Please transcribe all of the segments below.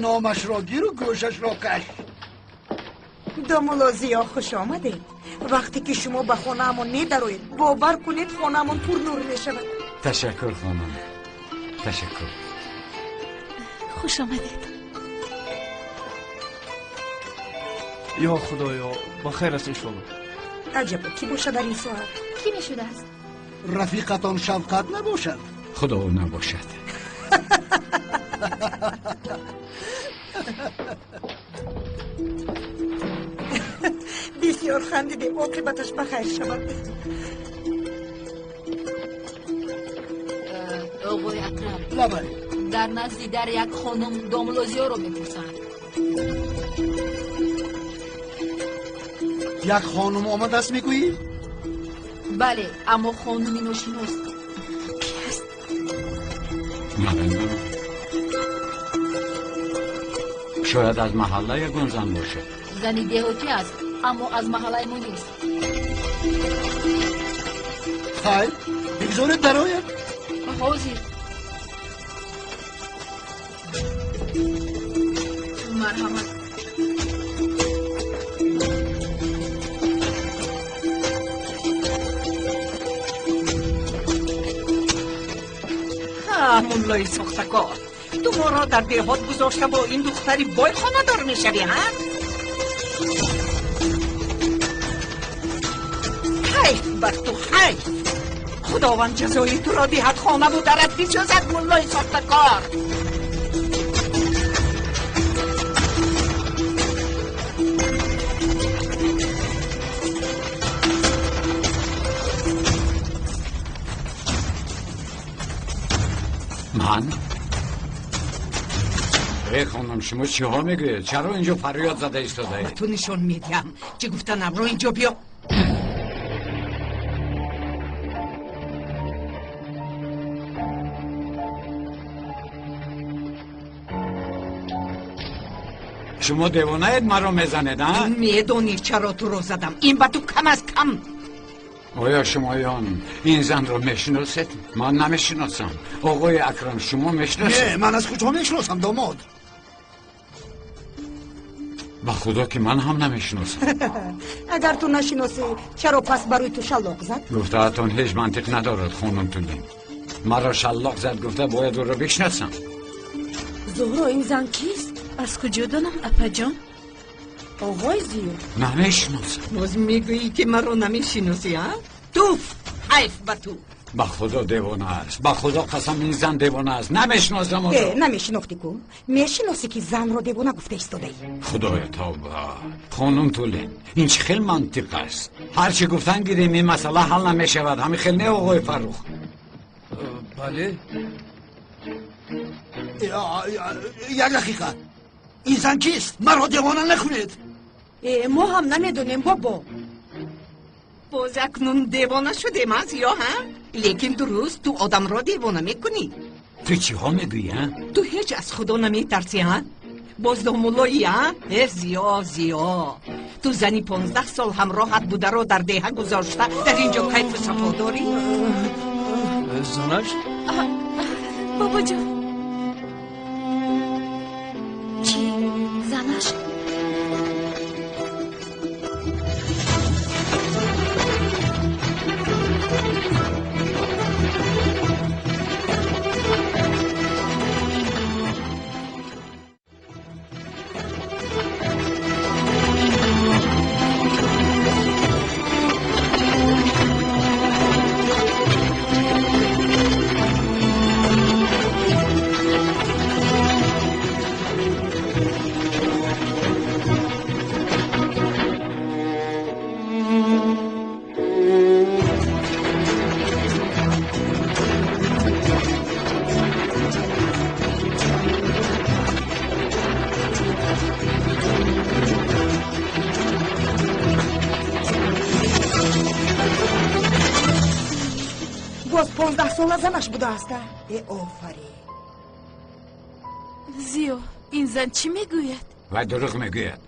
Номашро гиру гӯшашро каш. Домулло Зиё, хуш омадед. Вақте ки шумо ба хонаамон медароед, бовар кунед, хонаамон пурнур мешавад. Ташаккур, хонум, ташаккур. Хуш омадед. Ё Худоё, ба хайр аст, иншоалло. Аҷабо, кӣ бошад дар ин соат? Кӣ мешудааст? Рафиқатон Шавқат набошад? Худо набошад. Бисёр хандидем, оқибаташ ба хайр шавад. Оғои Акрам. Лабай. Дар назди дар як хонум домулло Зиёро мепурсанд. Як хонум омадааст, мегӯӣ? Бале, аммо хонуми ношинос. Кӣ аст? Намедонам. Шояд аз маҳалла ягон зан бошад. Зани деҳотӣ аст, аммо аз маҳаллаи мо нест. Хайр, бигзоред дарояд. Ҳозир. Марҳамат. Муллои сохтакор, ту моро дар деҳот гузошта бо ин духтари бой хонадор мешавӣ, ҳа? Ҳайф бар ту, ҳайф! Худованд ҷазои туро диҳад, хонаву дарат бисӯзад, муллои сохтакор. Ман? Эй хонум, шумо чиҳо мегӯед? Чаро инҷо фарёд зада истодаед? Ба ту нишон медиҳам, чӣ гуфтанамро. Инҷо биё. Шумо девонаед, маро мезанед, а? Медонӣ чаро туро задам? Ин ба ту кам аз кам. Оё шумоён ин занро мешиносед? Ман намешиносам. Оғои Акрам, шумо мешиносед? Не, ман аз куҷо мешиносам, домод? Ба худо ки ман ҳам намешиносам. Агар ту нашиносӣ, чаро пас барои ту шаллоқ зад? Гуфтаатон ҳеҷ мантиқ надорад, хонум Тулин. Маро шаллоқ зад гуфта бояд ӯро бишносам. Зуҳро, ин зан кист? Аз куҷо донам, апаҷон? Оғои Зиё. Намешиносам. Боз мегӯӣ ки маро намешиносӣ, а? Туф, ҳайф ба ту. Ба худо девона аст. Ба худо қасам, ин зан девона аст. Намешиносам ӯро. Э, намешинохтӣ ку? Мешиносӣ ки занро девона гуфта истодаӣ. Худоё, тавба. Хонум Тулин, ин чӣ хел мантиқ аст? Ҳарчи гуфтан гирем, ин масъала ҳал намешавад. Ҳамин хел не, оғои Фаррух? Бале. Як дақиқа. Ин зан кист? Маро девона накунед. Э, мо ҳам намедонем, бобо. Боз акнун девона шудем, а, Зиё, ҳа? Лекин дуруст, ту одамро девона мекунӣ. Ту чиҳо мегӯӣ, а? Ту ҳеҷ аз худо наметарсӣ, а? Боз домуллоӣ, а? Э, Зиё, Зиё, ту зани 15 сол ҳамроҳат бударо дар деҳа гузошта дар ин ҷо кайфу сафо дорӣ? Занаш? Бобоҷон. Чӣ? Занаш? Боз 15 сола занаш будааст, а? Э, офарин. Зиё, ин зан чӣ мегӯяд? Вай дурӯғ мегӯяд.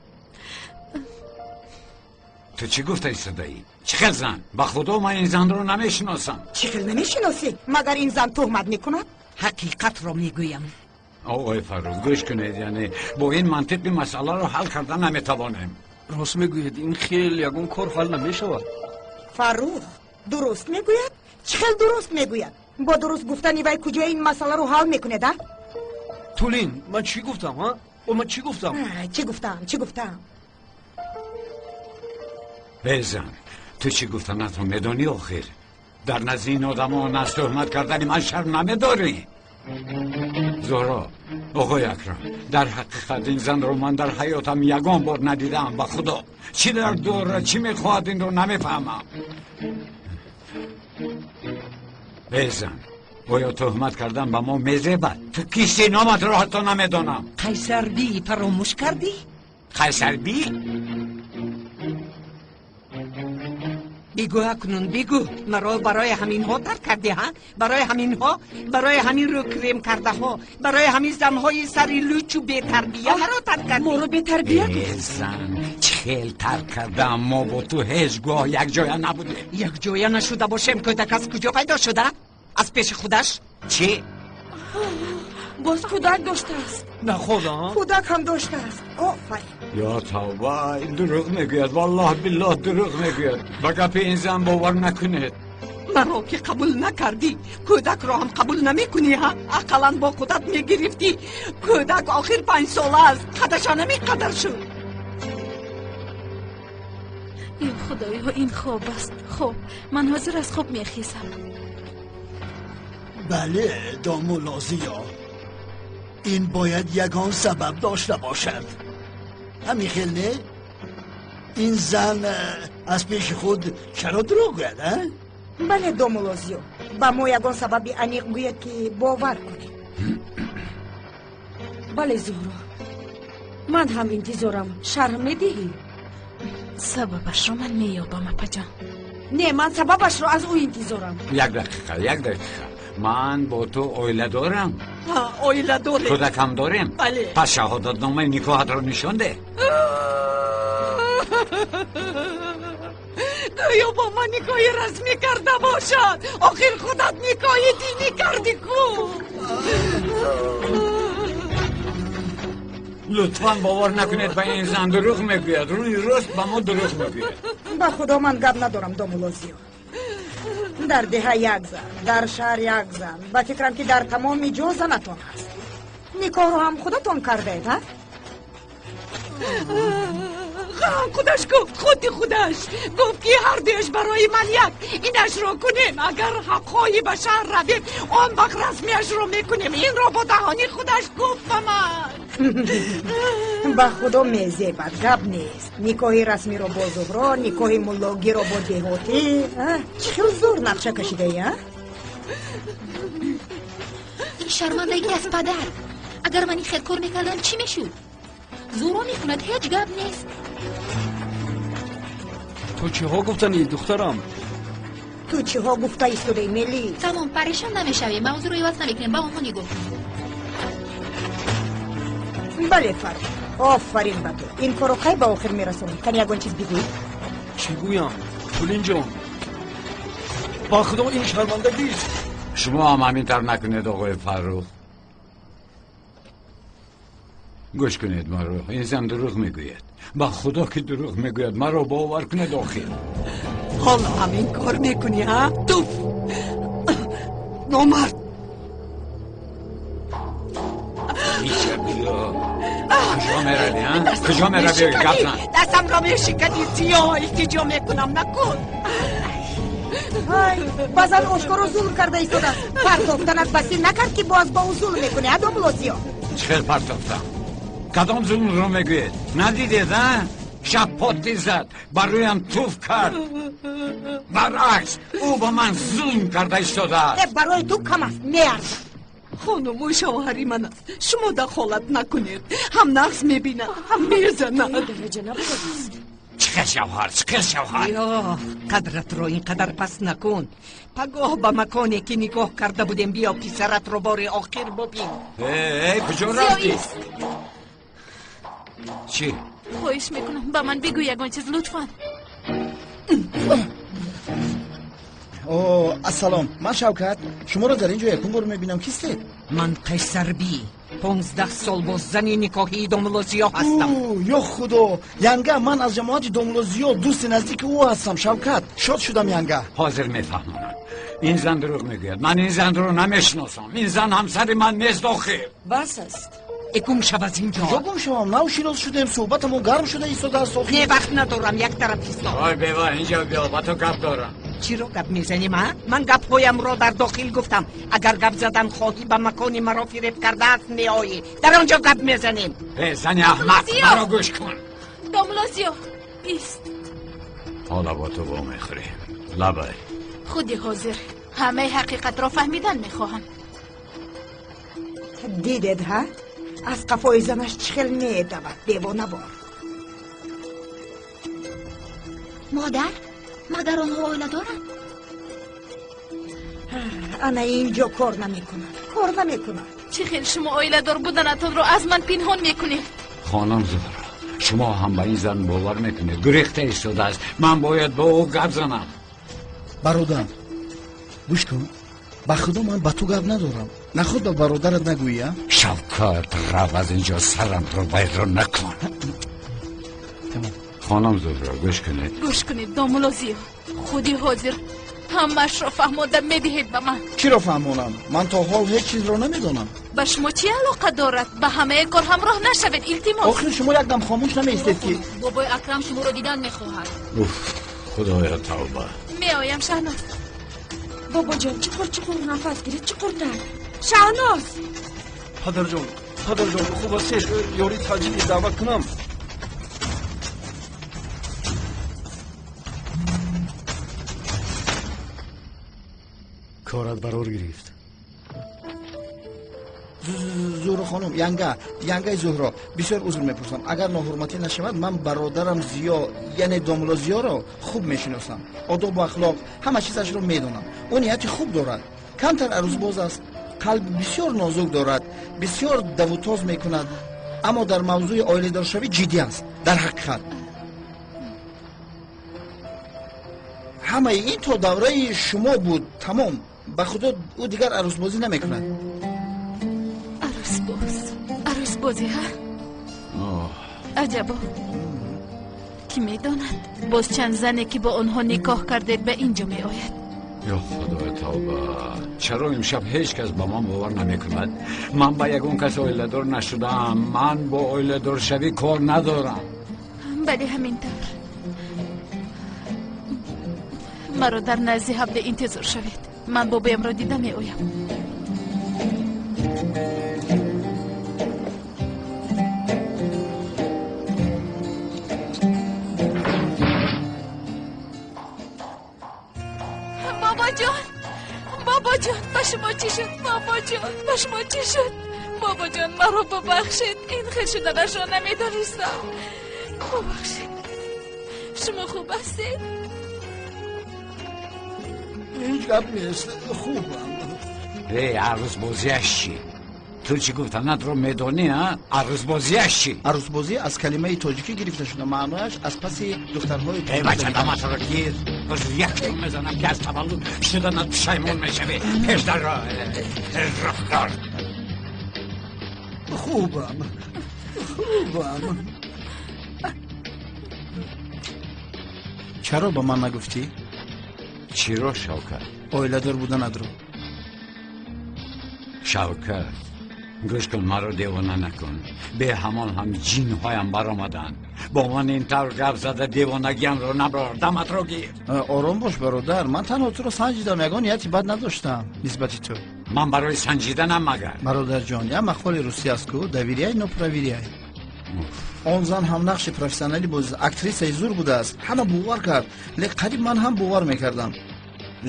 Ту чӣ гуфта истодаӣ? Чӣ хел зан? Ба худо ман ин занро намешиносам. Чӣ хел намешиносӣ? Магар ин зан туҳмат мекунад? Ҳақиқатро мегӯям. Оғои Фаррух, гӯш кунед, яъне бо ин мантиқ ин масъаларо ҳал карда наметавонем. Рост мегӯед, ин хел ягон кор ҳал намешавад. Фаррух дуруст мегӯяд? Чӣ хел дуруст мегӯяд? Бо дуруст гуфтани вай куҷо ин масъаларо ҳал мекунед, а? Тулин, ман чӣ гуфтам, а? О, ман чӣ гуфтам? Чӣ гуфтам, чӣ гуфтам? Эй зан, ту чӣ гуфтанатро медонӣ охир? Дар назди ин одамон аз туҳмат кардани ман шарм намедорӣ? Зуҳро, оғои Акрам, дар ҳақиқат ин занро ман дар ҳаётам ягон бор надидаам, ба худо. Чӣ дар дорад, чӣ мехоҳад, инро намефаҳмам. Эй зан, оё туҳмат кардан ба мо мезебад? Ту кисти, номатро ҳатто намедонам. Қайсарбӣ фаромӯш кардӣ? Қайсарбӣ? Бигӯ акнун, бигӯ, маро барои ҳаминҳо тарк кардӣ, ҳа? Барои ҳаминҳо, барои ҳамин рӯкрем кардаҳо, барои ҳамин занҳои сари лучу бетарбия маро тарк кардӣ. Моро бетарбия гуфт. Зан, чӣ хел тарк кардам? Мо бо ту ҳеҷ гоҳ якҷоя набудем. Якҷоя нашуда бошем, кӯдак аз куҷо пайдо шуда? Аз пеши худаш? Чӣ? Боз кӯдак доштааст. Находа, кӯдак ҳам доштааст. Офарин. Ё тавба, ин дурӯғ мегӯяд, валлоҳ биллоҳ дурӯғ мегӯяд. Ба гапи ин зан бовар накунед. Маро ки қабул накардӣ, кӯдакро ҳам қабул намекунӣ, ҳа? Ақаллан бо худат мегирифтӣ. Кӯдак охир 5 сола аст, қадаша намеқадар шуд. Ё худоё, ин хоб аст. Хоб. Ман ҳозир аз хоб мехезам. Бале, домулло Зиё, ин бояд ягон сабаб дошта бошад. Ҳамин хел не? Ин зан аз пеши худ чаро дурӯғ гӯяд, а? Бале, домулло Зиё, ба мо ягон сабаби аниқ гӯяд, ки бовар кунем. Бале, Зуҳро, ман ҳам интизорам. Шарҳ медиҳӣ? Сабабашро ман меёбам, апаҷон. Не, ман сабабашро аз ӯ интизорам. Як дақиқа, як дақиқа. Ман бо ту оила дорам. Оила дорем. Кӯдакам дорем? Бале. Пас шаҳодатномаи никоҳатро нишон деҳ. Гӯё бо ман никоҳи расмӣ карда бошад. Охир худат никоҳи динӣ кардӣ ку. Лутфан бовар накунед ба ин зан, дурӯғ мегӯяд. Рӯи рост ба мо дурӯғ мегӯяд. Ба худо ман гап надорам, домулло Зиё. Дар деҳа як зан, дар шаҳр як зан. Ба фикрам ки дар тамоми ҷо занатон ҳаст. Никоҳро ҳам худатон кардаед, ҳа? Худаш гуфт, худи худаш гуфт, ки ҳардуяш барои ман як. Инашро кунем, агар ҳаққои ба шаҳр равем, он вақт расмиашро мекунем. Инро бо даҳони худаш гуфт ба ман. Ба худо мезебад, гап нест. Никоҳи расмиро бо Зуҳро, никоҳи муллогиро бо деҳотӣ. Чӣ хел зур нақша кашидаӣ, а? Ин шармандагӣ аз падар. Агар ман ин хел кор мекардам, чӣ мешуд? Зуҳро мекунад, ҳеҷ гап нест. Ту чиҳо гуфтанӣ, духтарам? Ту чиҳо гуфта истодаӣ, Мелӣ? Тамом, парешон намешавем, мавзӯъро иваз намекунем, ба онҳо нигоҳ кунем. Бале, Фаррух, офарин ба ту. Ин корро кай ба охир мерасонӣ? Кани ягон чиз бигӯй? Чӣ гӯям, Тулинҷон? Ба худо ин шармандагист. Шумо ҳам ҳамин тавр накунед, оғои Фаррух. Гӯш кунед маро, ин зан дурӯғ мегӯяд. Ба худо ки дурӯғ мегӯяд, маро бовар кунед охир. Ҳоло ҳамин кор мекунӣ, ҳа? Туф! Номард! Биё. Куҷо меравӣ, ҳа? Куҷо меравӣ? Гап зан. Дастамро мешиканӣ, Зиё, илтиҷо мекунам, накун. Ай, ба зан ошкоро зулм карда истодааст. Партофтанат басӣ накард, ки боз ба ӯ зулм мекунӣ, а, домулло Зиё? Чӣ хел партофтам? Кадом зулмро мегӯед? Надидед, а? Шапоти зад, ба рӯям туф кард. Баръакс, ӯ ба ман зулм карда истодааст. Барои ту кам аст, меарзад. Хонуму шавҳари ман аст, шумо дахолат накунед. Ҳам нағз мебинад, ҳам мезанад. Чӣ хел шавҳар, чӣ хел шавҳар? Ё, қадратро ин қадар пас накун. Пагоҳ ба маконе ки никоҳ карда будем биё, писаратро бори охир бубин. Э, куҷо рафтӣ? Чӣ? Хоҳиш мекунам, ба ман бигӯ ягон чиз, лутфан. О, ассалом, ман Шавкат. Шуморо дар ин ҷо якум бор мебинам. Кистед? Ман Қайсарбӣ. 15 сол боз зани никоҳии домулло Зиё ҳастам. Ё Худо, янга, ман аз ҷамоати домулло Зиё, дӯсти наздики ӯ ҳастам. Шавкат, шод шудам янга. Ҳозир мефаҳмонам. Ин зан дурӯғ мегӯяд. Ман ин занро намешиносам. Ин зан ҳамсари ман нест охир. Бас аст. Гум шав аз инҷо. Куҷо гум шавам? Нав шинос шудем, суҳбатамон гарм шуда истодааст охир. Не, вақт надорам, як тараф исто. Ой бева, инҷо биё, ба ту гап дорам. Чиро гап мезанем, а? Ман гапҳоямро дар дохил гуфтам. Агар гап задан хоҳӣ, ба макони маро фиреб кардааст меоӣ. Дар он ҷо гап мезанем. Э, зани аҳмақ, маро гӯш кун. Домулло Зиё, ист. Ҳола бо ту вомехӯрем. Лабай. Худи ҳозир ҳамаи ҳақиқатро фаҳмидан мехоҳам. Дидед, ҳа? Аз қафои занаш чӣ хел медавад, девонавор. Модар, магар онҳо оила доранд? Ана инҷо кор намекунад, кор намекунад. Чӣ хел шумо оиладор буданатонро аз ман пинҳон мекунед? Хонум Зуҳро, шумо ҳам ба ин зан бовар мекунед. Гурехта истодааст. Ман бояд бо ӯ гап занам. Бародар, гӯш кун. Ба Худо ман ба ту гап надорам. Наход ба бародарат нагӯӣ, а? Шавкат, рав аз инҷо, сарамро вайрон накун. Хонум Зуҳро, гӯш кунед. Гӯш кунед, домулло Зиё, худи ҳозир ҳамаашро фаҳмонда медиҳед ба ман. Чиро фаҳмонам? Ман то ҳол ҳеҷ чизро намедонам. Ба шумо чӣ алоқа дорад? Ба ҳамаи кор ҳамроҳ нашавед, илтимос. Охир шумо якдам хомӯш намеистед ки. Бобои Акрам шуморо дидан мехоҳад. Уф, Худоё, тавба. Меоям, Шаҳноз. Бобоҷон, чуқур чуқур нафас гиред, чуқуртар. Шаҳноз! Падарҷон, падарҷон, хуб ҳастед? Ёрии таъҷилӣ даъват кунам. Корат барор гирифт. Зуҳро хонум, янга, янгаи Зуҳро, бисёр узр мепурсам. Агар ноҳурматӣ нашавад, ман бародарам Зиё, яъне домулло Зиёро хуб мешиносам. Одобу ахлоқ, ҳама чизашро медонам. Ӯ нияти хуб дорад. Камтар арӯзбоз аст, қалб бисёр нозук дорад, бисёр давутоз мекунад, аммо дар мавзӯи оиладоршавӣ ҷиддӣ аст. Дар ҳақиқат ҳамаи ин то давраи шумо буд, тамом. Ба Худо ӯ дигар арӯзбозӣ намекунад. Арӯзбоз, арӯзбозӣ, ҳа? Аҷабо, ки медонад боз чанд зане ки бо онҳо никоҳ кардед ба ин ҷо меояд. Ё Худои тавба, чаро имшаб ҳеҷ кас ба ман бовар намекунад? Ман ба ягон кас оиладор нашудаам. Ман бо оиладоршавӣ кор надорам. Бале, ҳамин тавр. Маро дар назди ҳавле интизор шавед. Ман бобоямро дида меоям. Бобоҷон, бобоҷон, ба шумо чӣ шуд? Бобоҷон, ба шумо чӣ шуд? Бобоҷон, маро бубахшед. Ин хел шуданашро намедонистам. Бубахшед. Шумо хуб ҳастед? Ҳеҷ гап нест, хубам. Эй, арӯзбозиаш чӣ? Ту чӣ гуфтанатро медонӣ, а? Арӯзбозиаш чӣ? Арӯзбозӣ аз калимаи тоҷикӣ гирифта шуда, маънояш аз паси духтарҳои Эй, бача, даматро гир. Боз якчун мезанам ки аз таваллуд шуданат пушаймон мешавӣ. Пеш дар роҳдор. Хубам, хубам. Чаро ба ман нагуфтӣ? Чиро, Шавкат? Оиладор буданатро. Шавкат, гӯш кун, маро девона накун. Бе ҳамон ҳам ҷинҳоям баромаданд. Бо ман ин тавр гап зада девонагиамро наброр. Даматро гир. Ором бош, бародар. Ман танҳо туро санҷидам, ягон нияти бад надоштам нисбати ту. Ман барои санҷиданам магар? Бародарҷон, як мақоли русӣ аст ку, доверяй, но проверяй. Он зан ҳам нақши профессионалӣ боз, актрисаи зур будааст. Ҳама бовар кард, лек қариб ман ҳам бовар мекардам.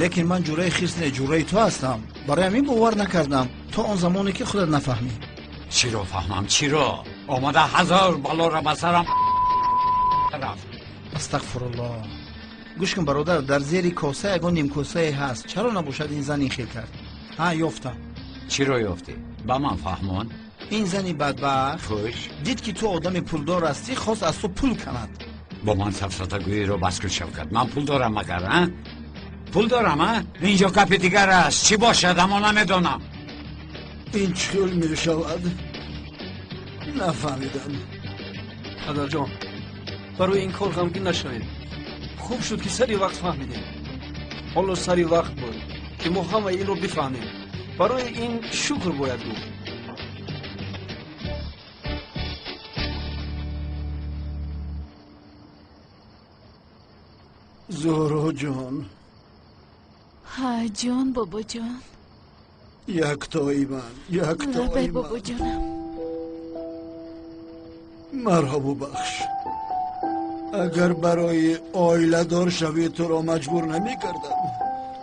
Лекин ман ҷураи хирс не, ҷураи ту ҳастам. Барои ҳамин бовар накардам то он замоне ки худат нафаҳмӣ. Чиро фаҳмам, чиро? Омада ҳазор балоро ба сарам рафт. Астағфируллоҳ. Гӯш кун, бародар, дар зери коса ягон нимкосае ҳаст. Чаро набошад ин зан ин хел кард? Ҳа, ёфтам. Чиро ёфтӣ? Ба ман фаҳмон. Ин зани бадбахт хуш дид ки ту одами пулдор ҳастӣ, хост аз ту пул канад. Бо ман сафсатагӯиро бас кун, Шавкат. Ман пул дорам магар, а? Пул дорам, а? Инҷо гапи дигар аст. Чӣ бошад, аммо намедонам. Ин чӣ хел мешавад? Нафаҳмидам. Падарҷон, барои ин кор ғамгин нашавед. Хуб шуд, ки сари вақт фаҳмидем. Ҳоло сари вақт буд, ки мо ҳамаи инро бифаҳмем. Барои ин шукр бояд гуфт. Зуҳро ҷон. Ҳа ҷон, бобоҷон. Яктои ман, яктои лабай ман. Бобоҷонам. Маро бубахш. Агар барои оиладор шавӣ туро маҷбур намекардам.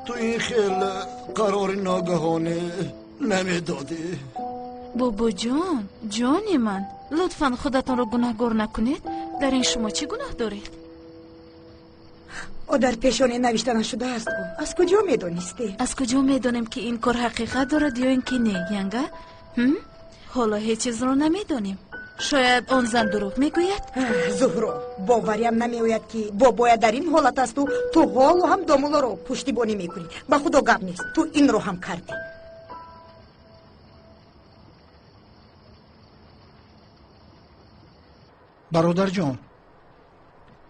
Ту ин хел қарори ногаҳонӣ намедодӣ. Бобоҷон, ҷони ман, лутфан худатонро гунаҳгор накунед. Дар ин шумо чӣ гуноҳ доред? О дар пешонӣ навишта нашудааст. Аз куҷо медонистӣ? Аз куҷо медонем, ки ин кор ҳақиқат дорад ё ин ки не, янга? Ҳоло ҳеҷ чизро намедонем. Шояд он зан дурӯғ мегӯяд? Зуҳро, бовариам намеояд, ки бобоя дар ин ҳолат асту ту ҳоло ҳам домулоро пуштибонӣ мекунӣ. Ба худо гап нест, ту инро ҳам кардӣ. Бародарҷон.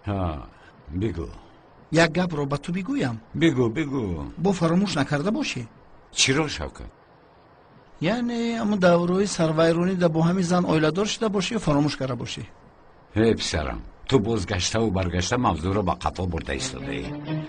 Ҳа, бигӯ. Як гапро ба ту бигӯям. Бигӯ, бигӯ. Бо фаромӯш накарда бошӣ. Чиро, Шавкат? Яъне ҳамун давраи сарвайронӣ да бо ҳамин зан оиладор шуда бошӣ ё фаромӯш карда бошӣ? Э, писарам, ту бозгаштаву баргашта мавзӯъро ба қафо бурда истодаӣ.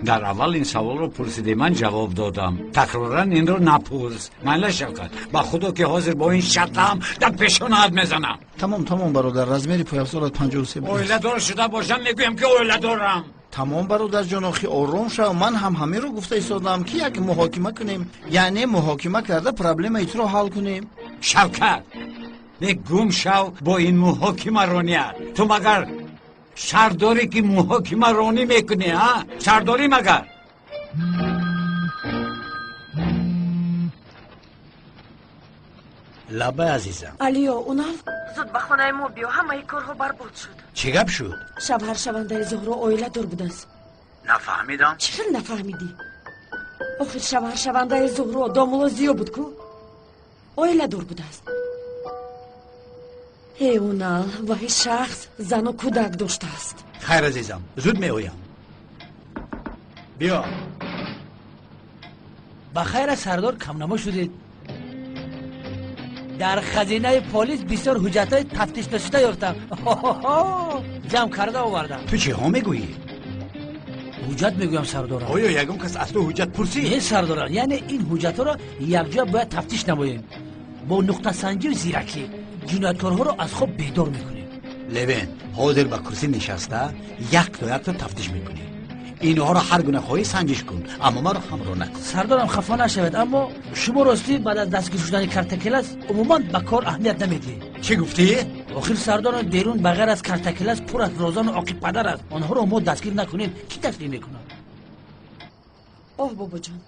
Дар аввал ин саволро пурсидӣ, ман ҷавоб додам. Такроран инро напурс. Майла, Шавкат, ба худо ки ҳозир бо ин шартаам дар пешонаат мезанам. Тамом, тамом, бародар, размери пойафзолат 53 будааст. Оиладор шуда бошам, мегӯям ки оиладорам. Тамом, бародарҷон, охи ором шав. Ман ҳам ҳаминро гуфта истодам, ки як муҳокима кунем, яъне муҳокима карда проблемаи туро ҳал кунем. Шавкат, не, гум шав бо ин муҳокимароният. Ту магар сардорӣ, ки муҳокимаронӣ мекунӣ, а? Сардорӣ магар? Лабай, азизам. Алиё, унал, зуд ба хонаи мо биё, ҳамаи корҳо барбод шуд. Чӣ гап шуд? Шавҳаршавандаи Зуҳро оиладор будааст. Нафаҳмидам. Чӣ хел нафаҳмидӣ? Охир шавҳаршавандаи Зуҳро домуло Зиё буд ку, оиладор будааст. Э, унал, вай шахс зану кӯдак доштааст. Хайр, азизам, зуд меоям. Биё. Ба хайра, сардор, камнамо шудед. Дар хазинаи полис бисёр ҳуҷҷатҳои тафтиш нашуда ёфтам, ҷамъ карда овардам. Ту чиҳо мегӯӣ? Ҳуҷҷат мегӯям, сардорам. Оё ягон кас аз ту ҳуҷҷат пурсид? Не, сардорам, яъне ин ҳуҷҷатҳоро якҷоя бояд тафтиш намоем. Бо нуқтасанҷию зиракӣ ҷинояткорҳоро аз хоб бедор мекунем. Левен, ҳозир ба курсӣ нишаста якто якто тафтиш мекунӣ. Инҳоро ҳар гуна хоҳӣ санҷиш кун, аммо маро ҳамроҳ накун. Сардорам, хафа нашавед, аммо шумо ростӣ баъд аз дастгир шудани Картакелас умуман ба кор аҳамият намедиҳед. Чӣ гуфтӣ? Охир, сардорам, берун ба ғайр аз Картакелас пур аз розану оқибпадар аст. Онҳоро мо дастгир накунем, кӣ дастгир мекунад? Оҳ, бобоҷон,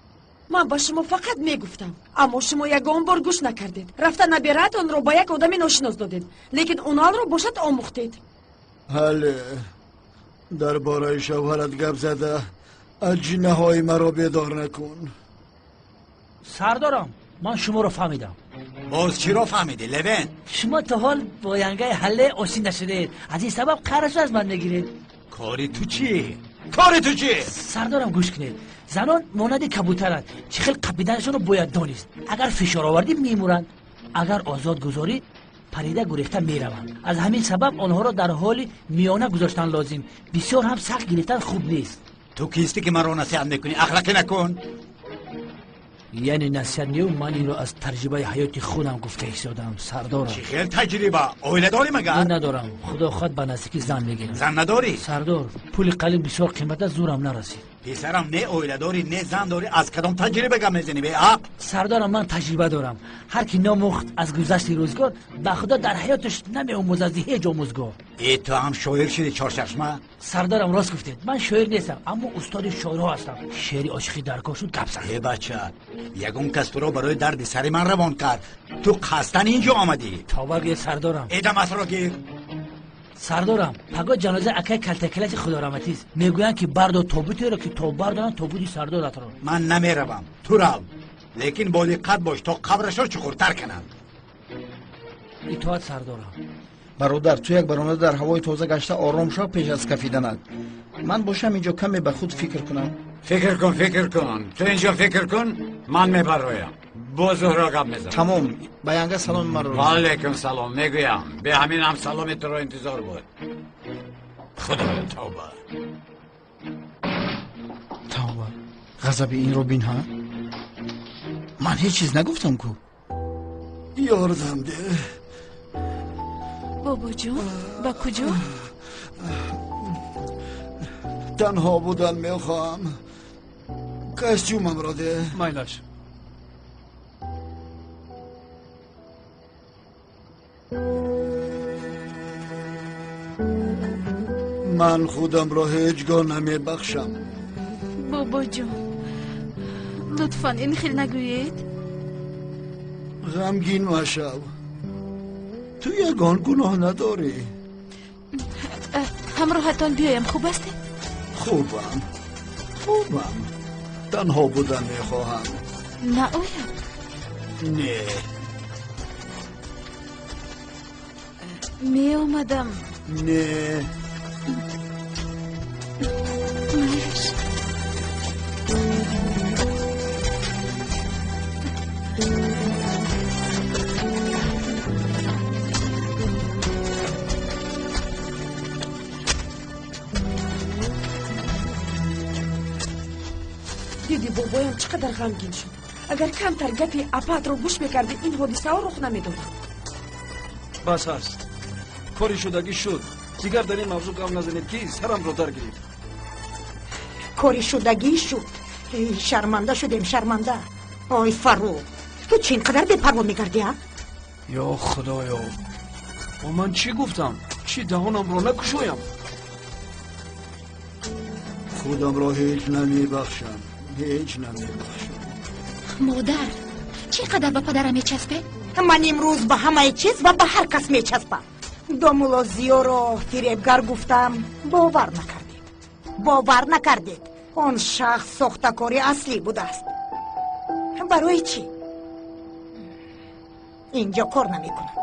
ман ба шумо фақат мегуфтам, аммо шумо ягон бор гӯш накардед. Рафта набираатонро ба як одами ношинос додед, лекин уналро бошад омӯхтед. Ҳале, дар бораи шавҳарат гап зада аҷинаҳои маро бедор накун. Сардорам, ман шуморо фаҳмидам. Боз чиро фаҳмидӣ, Левен? Шумо то ҳол бо янгаи ҳалле осӣ нашудаед, аз ин сабаб қарашро аз ман мегиред. Кори ту чӣ? Кори ту чӣ? Сардорам, гӯш кунед. Занон монанди кабутаранд, чӣ хел қапиданашонро бояд донист. Агар фишор овардӣ, мемуранд, агар озод гузорӣ, парида гурехта мераванд. Аз ҳамин сабаб онҳоро дар ҳоли миёна гузоштан лозим. Бисёр ҳам сахт гирифтан хуб нест. Ту кистӣ, ки маро насиҳат мекунӣ? Ахлақӣ накун. Яъне насиҳат нею, ман инро аз таҷрибаи ҳаёти худам гуфта истодам, сардорам. Чӣ хел таҷриба? Оила дорӣ магар? Не, надорам. Худо хоҳад, ба наздикӣ зан мегирам. Зан надорӣ? Сардор, пули қалин бисёр қимат аст, зӯрам нарасид. Писарам, не оила дорӣ, не зан дорӣ, аз кадом таҷриба гап мезанӣ, беақл? Сардорам, ман таҷриба дорам. Ҳар ки номӯхт аз гузашти рӯзгор, ба худо дар ҳаёташ намеомӯзад ҳеҷ омӯзгор. Э, ту ҳам шоир шудӣ, чорчашма? Сардорам, рост гуфтед, ман шоир нестам, аммо устоди шоирҳо ҳастам. Шеъри ошиқӣ дар кор шуд, гап зан. Э, бача, ягон кас туро барои дарди сари ман равон кард? Ту қасдан инҷо омадӣ? Тавба гир, сардорам. Э, дамасро гир. Сардорам, паго ҷанозаи акаи Калтакеласи худораҳматист. Мегӯянд, ки бардор тобутеро, ки то бардоранд тобути сардоратро. Ман намеравам, ту рав, лекин бо диққат бош, то қабрашро чуқуртар кананд. Итоат, сардорам. Бародар, ту як баромада дар ҳавои тоза гашта ором шав пеш аз кафиданат. Ман бошам инҷо каме ба худ фикр кунам. Фикр кун, фикр кун. Ту инҷо фикр кун, ман мебароям. Бо Зуҳро гап мезанам. Тамом, ба янга саломи маро. Ва алайкум салом мегӯям. Бе ҳамин ҳам саломи туро интизор буд. Худоё, тавба. Тавба. Ғазаби инро бин, ҳа? Ман ҳеҷ чиз нагуфтам ку. Ёрдам деҳ. Бобоҷон, ба куҷо? Танҳо будан мехоҳам. Костюмамро деҳ. Майлаш. Ман худамро ҳеҷ гоҳ намебахшам. Бобоҷон, лутфан ин хел нагӯед. Ғамгин машав. Ту ягон гуноҳ надорӣ. Ҳамроҳатон биёям, хуб ҳастед? Хубам, хубам. Танҳо будан мехоҳам. Наоям? Не. Меомадам. Не. Майлаш. Диди бобоям чӣ қадар ғамгин шуд. Агар камтар гапи апаатро гӯш мекарди, ин ҳодисаҳо рух намедоданд. Бас аст. Кори шудагӣ шуд. Дигар дар ин мавзӯъ гап назанед, ки сарамро дар гирифт. Кори шудагӣ шуд. Шарманда шудем, шарманда. Ой, Фаррух, ту чӣ ин қадар бепарво мегардӣ, а? Ё Худоё, бо ман чӣ гуфтам? Чӣ даҳонамро накушоям? Худамро ҳеҷ намебахшам. Ҳеҷ намебахшам. Модар, чӣ қадар ба падарам мечаспед? Ман имрӯз ба ҳамаи чиз ва ба ҳар кас мечаспам. Домулло Зиёро фиребгар гуфтам, бовар накардед. Бовар накардед. Он шахс сохтакори аслӣ будааст. Барои чӣ? Инҷо кор намекунад.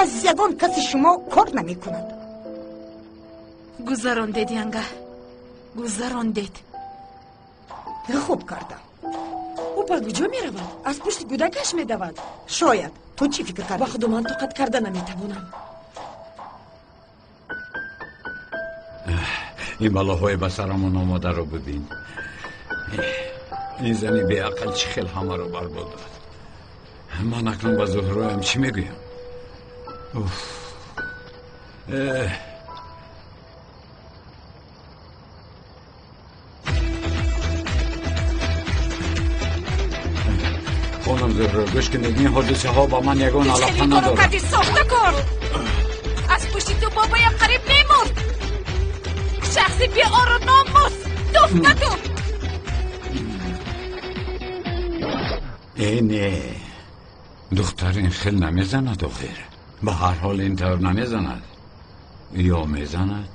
Аз ягон каси шумо кор намекунад. Гузарондед, янга. Гузарондед. Хуб кардам. Ӯ ба куҷо меравад? Аз пушти кӯдакаш медавад. Шояд. Ту чӣ фикр кардӣ? Ба худо ман тоқат карда наметавонам. Ин балоҳои ба сарамон омодаро бибин. Ин зани беақл чӣ хел ҳамаро барбод дод. Ман акнун ба Зуҳроям чӣ мегӯям? Уф. Хонум Зуҳро, гӯш кунед, ин ҳодисаҳо ба ман ягон алоқа надорад. Кардӣ сохтакор. Аз пушти ту бобоям қариб мемурд. Шахси беору номус. Туф на ту. Э, не. Духтар ин хел намезанад охир. Ба ҳар ҳол ин тавр намезанад. Ё мезанад?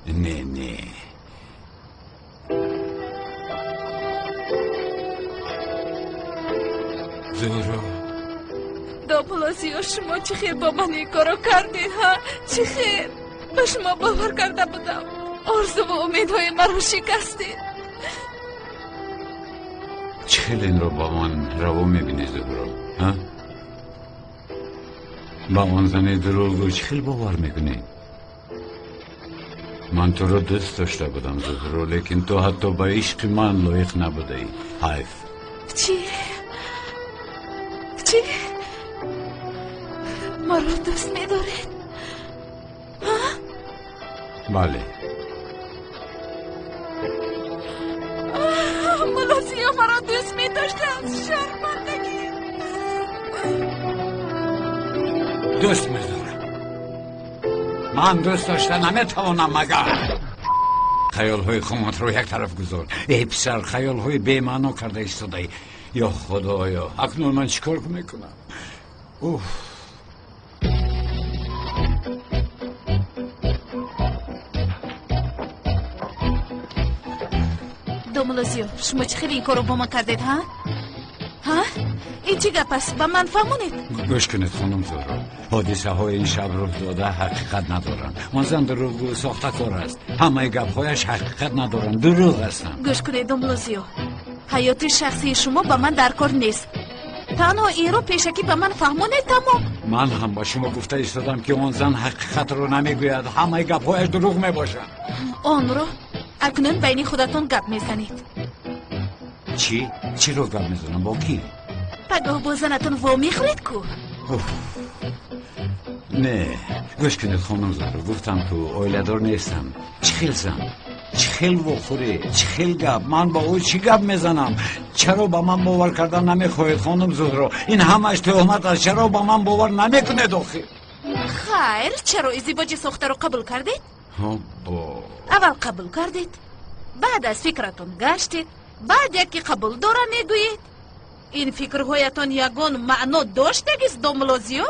Не, не. Зуҳро. Домулло Зиё, шумо чӣ хел бо ман ин корро кардед, ҳа? Чӣ хел? Ба шумо бовар карда будам. Орзуву умедҳои маро шикастед. Чӣ хел инро ба ман раво мебинӣ, Зуҳро, ҳа? Ба он зани дурӯғгӯ чӣ хел бовар мекунӣ? Ман туро дӯст дошта будам, Зуҳро, лекин ту ҳатто ба ишқи ман лоиқ набудаӣ. Ҳайф. Чӣ? Чӣ? Маро дӯст медоред? Ҳа? Бале. Мулло Зиё маро дӯст медоштааст. Шармандагӣ. Дӯст медорам. Ман дӯст дошта наметавонам, магар. Хаёлҳои хуматро як тараф гузор. Эй писар, хаёлҳои бемаъно карда истодаӣ. Ё Худоё, акнун ман чӣ кор мекунам? Уф. Домулло Зиё, шумо чӣ хел ин корро бо ман кардед, ҳа? Ҳа? Ин чӣ гап аст? Ба ман фаҳмонед. Гӯш кунед, хонум Зуҳро, ҳодисаҳои ин шаб рух дода ҳақиқат надоранд. Он зан дурӯғгӯ, сохтакор аст. Ҳамаи гапҳояш ҳақиқат надоранд, дурӯғ ҳастанд. Гӯш кунед, домла Зиё, ҳаёти шахсии шумо ба ман дар кор нест. Танҳо инро пешакӣ ба ман фаҳмонед, тамом. Ман ҳам ба шумо гуфта истодам, ки он зан ҳақиқатро намегӯяд, ҳамаи гапҳояш дурӯғ мебошанд. Онро акнун байни худатон гап мезанед. Чӣ? Чиро гап мезанам? Бо кӣ? Пагоҳ бо занатон во мехӯред ку? Не, гӯш кунед, хонум Зуҳро, гуфтам ку оиладор нестам. Чӣ хел зан? Чӣ хел вохӯрӣ? Чӣ хел гап? Ман бо ӯ чӣ гап мезанам? Чаро ба ман бовар кардан намехоҳед, хонум Зуҳро? Ин ҳамааш тӯҳмат аст. Чаро ба ман бовар намекунед охир? Хайр, чаро издивоҷи сохтаро қабул кардед? Аввал қабул кардед, баъд аз фикратон гаштед, баъд яке қабул дора мегӯед. Ин фикрҳоятон ягон маъно доштагист, домла Зиё?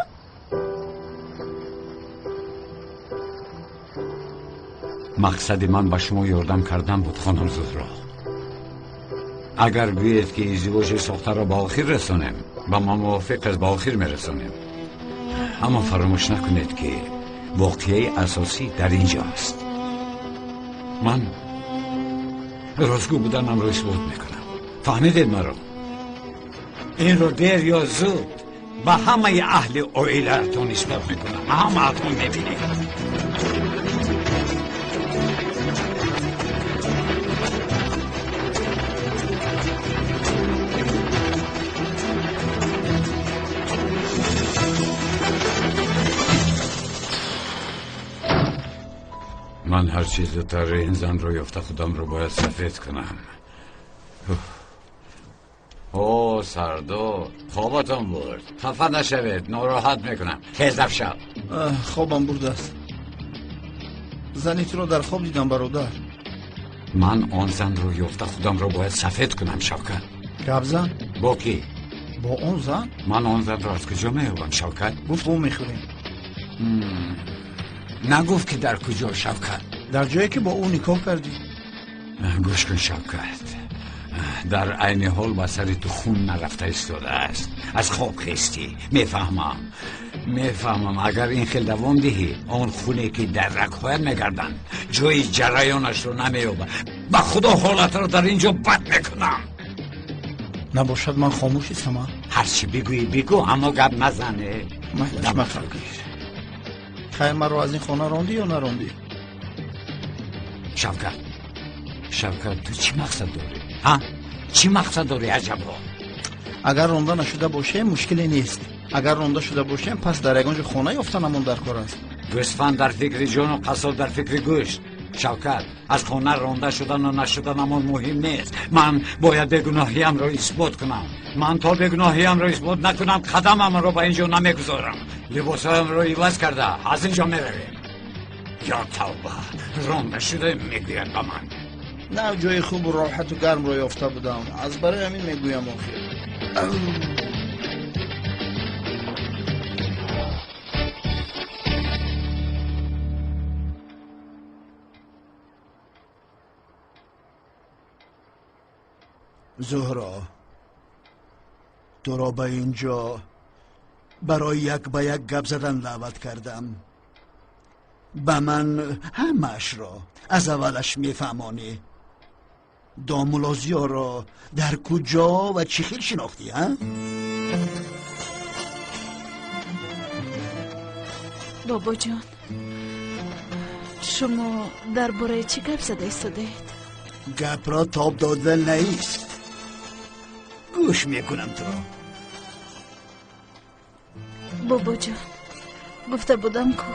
Мақсади ман ба шумо ёрдам кардан буд, хонум Зуҳро. Агар гӯед, ки издивоҷи сохтаро ба охир расонем, ба ман мувофиқ аст, ба охир мерасонем. Аммо фаромӯш накунед, ки воқеаи асосӣ дар ин ҷо аст. Ман ростгӯ буданамро исбот мекунам. Фаҳмидед маро? Инро дер ё зуд ба ҳамаи аҳли оилаатон исбот мекунам. Ҳамаатон мебинед. Ман ҳар чиз зудтар ин занро ёфта худамро бояд сафед кунам. О, сардор, хобатон бурд. Хафа нашавед, нороҳат мекунам. Хез афшав. Хобам бурдааст. Зани туро дар хоб дидам, бародар. Ман он занро ёфта худамро бояд сафед кунам, Шавкат. Гап зан? Бо кӣ? Бо он зан? Ман он занро аз куҷо меёбам, Шавкат? Гуфт во мехӯрем. Нагуфт, ки дар куҷо, Шавкат? Дар ҷое, ки бо ӯ никоҳ кардӣ. Гӯш кун, Шавкат, дар айни ҳол ба сари ту хун нарафта истодааст. Аз хоб хестӣ. Мефаҳмам, мефаҳмам. Агар ин хел давом диҳӣ, он хуне, ки дар рагҳоят мегарданд, ҷои ҷараёнашро намеёбад. Ба худо, ҳолатро дар ин ҷо бад мекунам. Набошад, ман хомӯш истам. Ҳарчи бигӯӣ бигӯ, аммо гап назане. Майлаш. Хайр, маро аз ин хона рондӣ ё нарондӣ? Шавкат, Шавкат, ту чӣ мақсад дорӣ? Ҳа, чӣ мақсад дорӣ, аҷабо? Агар ронда нашуда бошем, мушкиле нест. Агар ронда шуда бошем, пас дар ягон ҷо хона ёфтанамон дар кор аст. Гӯсфанд дар фикри ҷону қассоб дар фикри гӯшт. Шавкат, аз хона ронда шудану нашуданамон муҳим нест. Ман бояд бегуноҳиямро исбот кунам. Ман то бегуноҳиямро исбот накунам, қадамамро ба ин ҷо намегузорам. Либосҳоямро иваз карда аз ин ҷо меравем. Ё тавба, ронда шуда мегӯяд ба ман. На, ҷои хубу роҳату гармро ёфта будам, аз барои ҳамин мегӯям охир. Зуҳро, туро ба ин ҷо барои як ба як гап задан даъват кардам. Ба ман ҳамаашро аз аввалаш мефаҳмонӣ. Домулло Зиёро дар куҷо ва чӣ хел шинохтӣ, ҳа? Бобоҷон, шумо дар бораи чӣ гап зада истодаед? Гапро тоб дода наист. Гӯш мекунам туро. Бобоҷон, гуфта будам ку,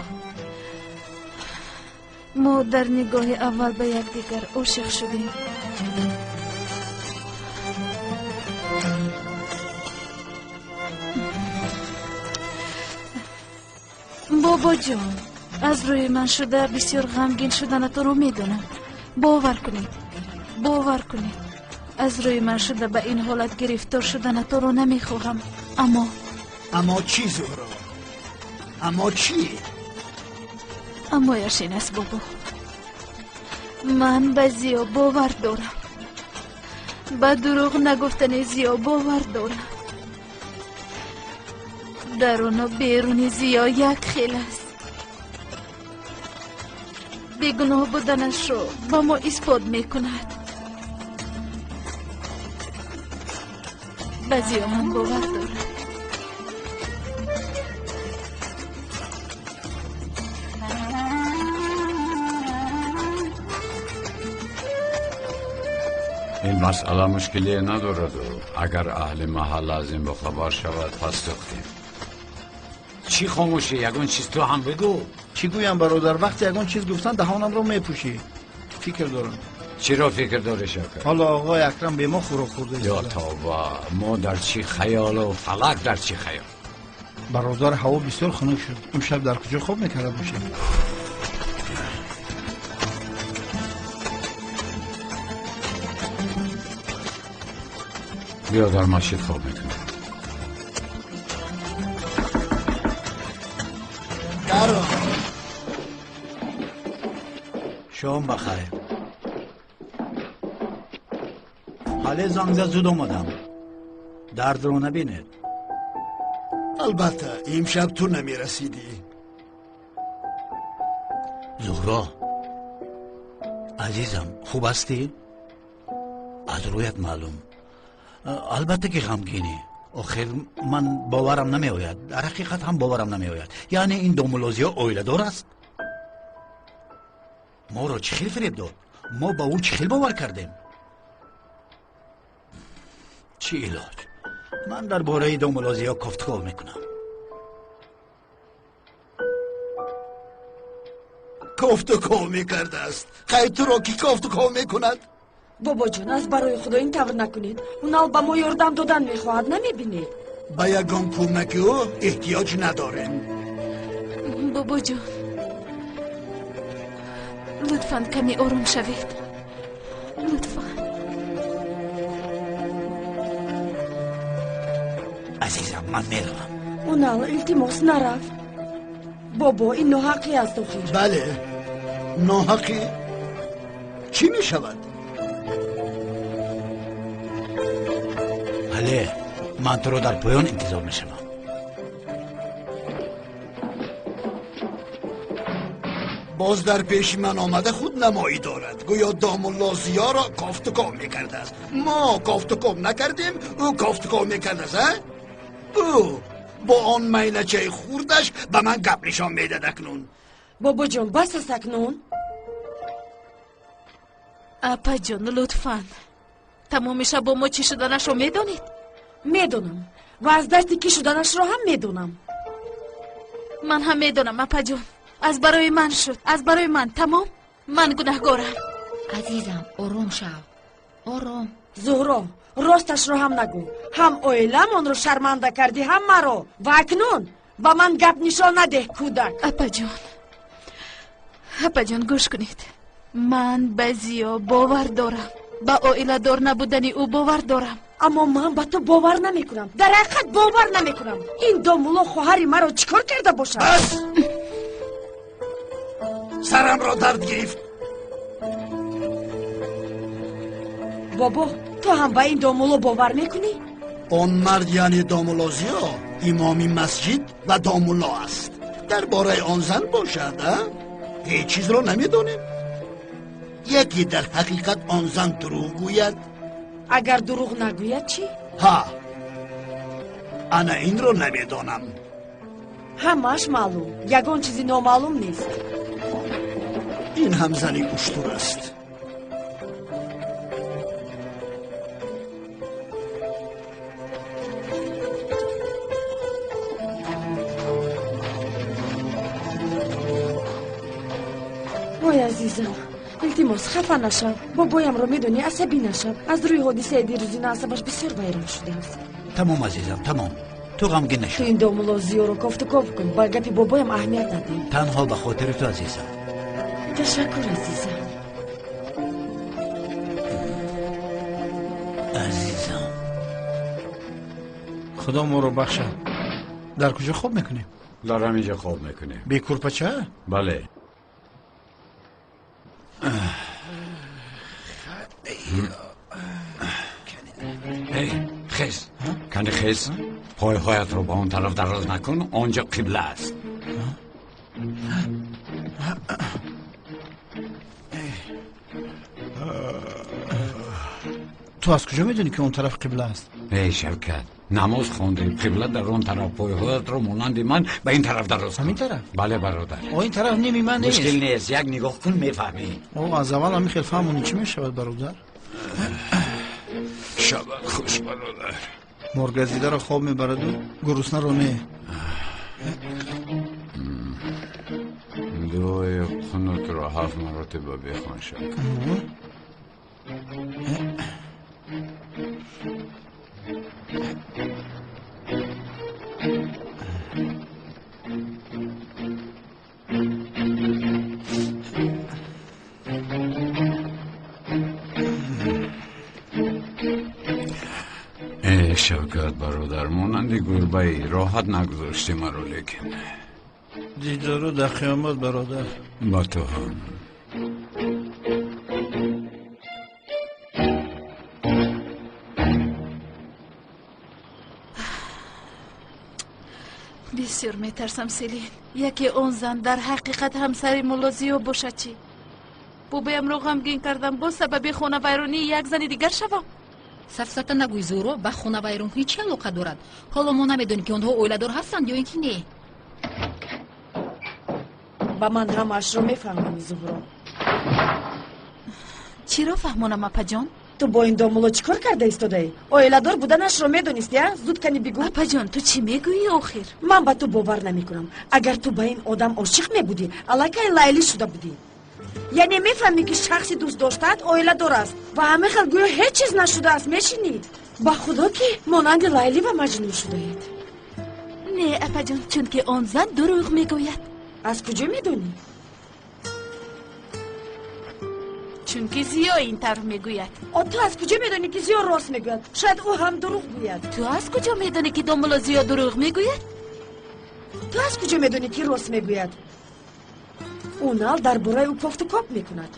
мо дар нигоҳи аввал ба якдигар ошиқ шудем. Бобоҷон, аз рӯи ман шуда бисёр ғамгин шуданатонро медонам. Бовар кунед, бовар кунед, аз рӯи ман шуда ба ин ҳолат гирифтор шуданатонро намехоҳам. Аммо Аммо чӣ, Зуҳро? Аммо чӣ? Аммояш ин аст, бобо, ман ба Зиё бовар дорам. Ба дурӯғ нагуфтани Зиё бовар дорам. Даруну беруни Зиё як хел аст. Бегуноҳ буданашро ба мо исбот мекунад. Ба Зиё ман бовар дорам. Ин масъала мушкилие надораду агар аҳли маҳалла аз ин бохабар шавад, пас сӯхтем. Чӣ хомӯшӣ? Ягон чиз ту ҳам бигӯ. Чӣ гӯям, бародар? Вақте ягон чиз гуфтан, даҳонамро мепӯшӣ. Фикр дорам. Чиро фикр дорӣ, Шавкат? Ҳоло оғои Акрам бе мо хӯрок хӯрда Ё истода. тавба, мо дар чӣ хаёлу фалак дар чӣ хаёл. Бародар, ҳаво бисёр хунук шуд. Имшаб дар куҷо хоб мекарда бошем? Биё, дар масҷид хоб мекунем. Даро. Шом бахайр. Ҳале занг зад, зуд омадам. Дардро набинед. Албатта, имшаб ту намерасидӣ. Зуҳро, азизам, хуб ҳастӣ? Аз рӯят маълум. Албатта ки ғамгинӣ. Охир ман боварам намеояд, дар ҳақиқат ҳам боварам намеояд. Яъне ин домулло Зиё оиладор аст? Моро чӣ хел фиреб дод? Мо ба ӯ чӣ хел бовар кардем? Чӣ илоҷ? Ман дар бораи домулло Зиё кофтуков мекунам. Кофтуков мекардааст. Хай, туро ки кофтуков мекунад? Бобоҷон, аз барои Худо ин тавр накунед. Унал ба мо ёрдам додан мехоҳад, намебинед? Ба ягон кӯмаки ӯ эҳтиёҷ надорем. Бобоҷон, лутфан каме ором шавед, лутфан. Азизам, ман меравам. Унал, илтимос, нарав. Бобо, ин ноҳақӣ аст охир. Бале, ноҳақӣ. Чӣ мешавад? Бале, ман туро дар поён интизор мешавам. Боз дар пеши ман омада худнамоӣ дорад, гӯё домулло Зиёро кофтуков мекардааст. Мо кофтуков накардем, ӯ кофтуков мекардааст. А ӯ бо он майначаи хурдаш ба ман гап нишон медад акнун. Бобоҷон, бас аст акнун. Апаҷон, лутфан, тамоми шаб бо мо чӣ шуданашро медонед? Медонам ва аз дасти кӣ шуданашро ҳам медонам. Ман ҳам медонам, апаҷон. Аз барои ман шуд, аз барои ман. Тамом, ман гунаҳгорам. Азизам, ором шав, ором. Зуҳро, росташро ҳам нагӯ. Ҳам оиламонро шарманда кардӣ, ҳам маро. Ва акнун ба ман гап нишон надеҳ, кӯдак. Апаҷон, апаҷон, гӯш кунед. Ман ба Зиё бовар дорам, ба оиладор набудани ӯ бовар дорам. Аммо ман ба ту бовар намекунам, дар ҳақиқат бовар намекунам. Ин домулло хоҳари маро чӣ кор карда бошад? Бас, сарамро дард гирифт. Бобо, ту ҳам ба ин домулло бовар мекунӣ? Он мард, яъне домулло Зиё, имоми масҷид ва домулло аст. Дар бораи он зан бошад, а, ҳеҷ чизро намедонем. Яке дар ҳақиқат он зан дурӯғ гӯяд. Агар дурӯғ нагӯяд чӣ? Ҳа, ана инро намедонам. Ҳамааш маълум, ягон чизи номаълум нест. Ин ҳам зани уштур аст. Ой, азизам, илтимос, хафа нашав. Бобоямро медонӣ, асабӣ нашав. Аз рӯи ҳодисаи дирӯзина асабаш бисёр вайрон шудааст. Тамом, азизам, тамом, ту ғамгин Ту нашав. ин домулло Зиёро кофтуков кун, ба гапи бобоям аҳамият надиҳ. Танҳо ба хотири ту, азизам. Ташаккур, азизам. Азизам. Худо моро бахшад. Дар куҷо хоб мекунем? Дар ҳамин ҷо хоб мекунем. Бе курпача? Бале. Эй, хез, кани, хез. Пойҳоятро ба он тараф дароз накун, он ҷо қибла аст. Ту аз куҷо медонӣ, ки он тараф қибла аст? Эй Шавкат, намоз хондем, қибла дар он тараф. Пойҳоятро монанди ман ба ин тараф дароз кун. Ҳамин тараф? Бале, бародар. О, ин тараф ними ман нест. Мушкил нест, як нигоҳ кун, мефаҳмӣ. О, аз аввал ҳамин хел фаҳмонӣ, чӣ мешавад, бародар? Шабат хуш, бародар. Моргазидаро хоб мебараду гуруснаро не. Дуои қунутро 7 маротиба бихон, Шавкат. Э Шавкат, бародар, монанди гурбаи роҳат нагузошти маро, лекин Дидору дар қиёмат, бародар. Ба ту ҳам. Бисёр метарсам, Селин, яке он зан дар ҳақиқат ҳамсари мулло Зиё бошад чӣ? Бобоямро ғамгин кардам, боз сабаби хонавайронии як зани дигар шавам. Сафсата нагӯй, Зуҳро, ба хонавайронкунӣ чӣ алоқа дорад? Ҳоло мо намедонем, ки онҳо оиладор ҳастанд ё ин ки не. Ба ман ҳамаашро мефаҳмонӣ, Зуҳро. Чиро фаҳмонам, апаҷон? Ту бо ин домулло чӣ кор карда истодаӣ? Оиладор буданашро медонисти, а? Зуд кани бигӯ. Апаҷон, ту чӣ мегӯӣ охир? Ман ба ту бовар намекунам. Агар ту ба ин одам ошиқ мебудӣ, аллакай Лайлӣ шуда будӣ. Яъне мефаҳмӣ, ки шахси дӯст доштаат оиладор аст ва ҳамин хел гӯё ҳеҷ чиз нашудааст, мешинӣ. Ба худо, ки монанди Лайлӣ ва Маҷнун шудаед. Не, апаҷон, чунки он зан дурӯғ мегӯяд. Аз куҷо медонӣ? Чунки Зиё ин тавр мегӯяд. О, ту аз куҷо медонӣ, ки Зиё рост мегӯяд? Шояд ӯ ҳам дурӯғ гӯяд. Ту аз куҷо медонӣ, ки домулло Зиё дурӯғ мегӯяд? Ту аз куҷо медонӣ, ки рост мегӯяд? Унал дар бораи ӯ кофту коб мекунад.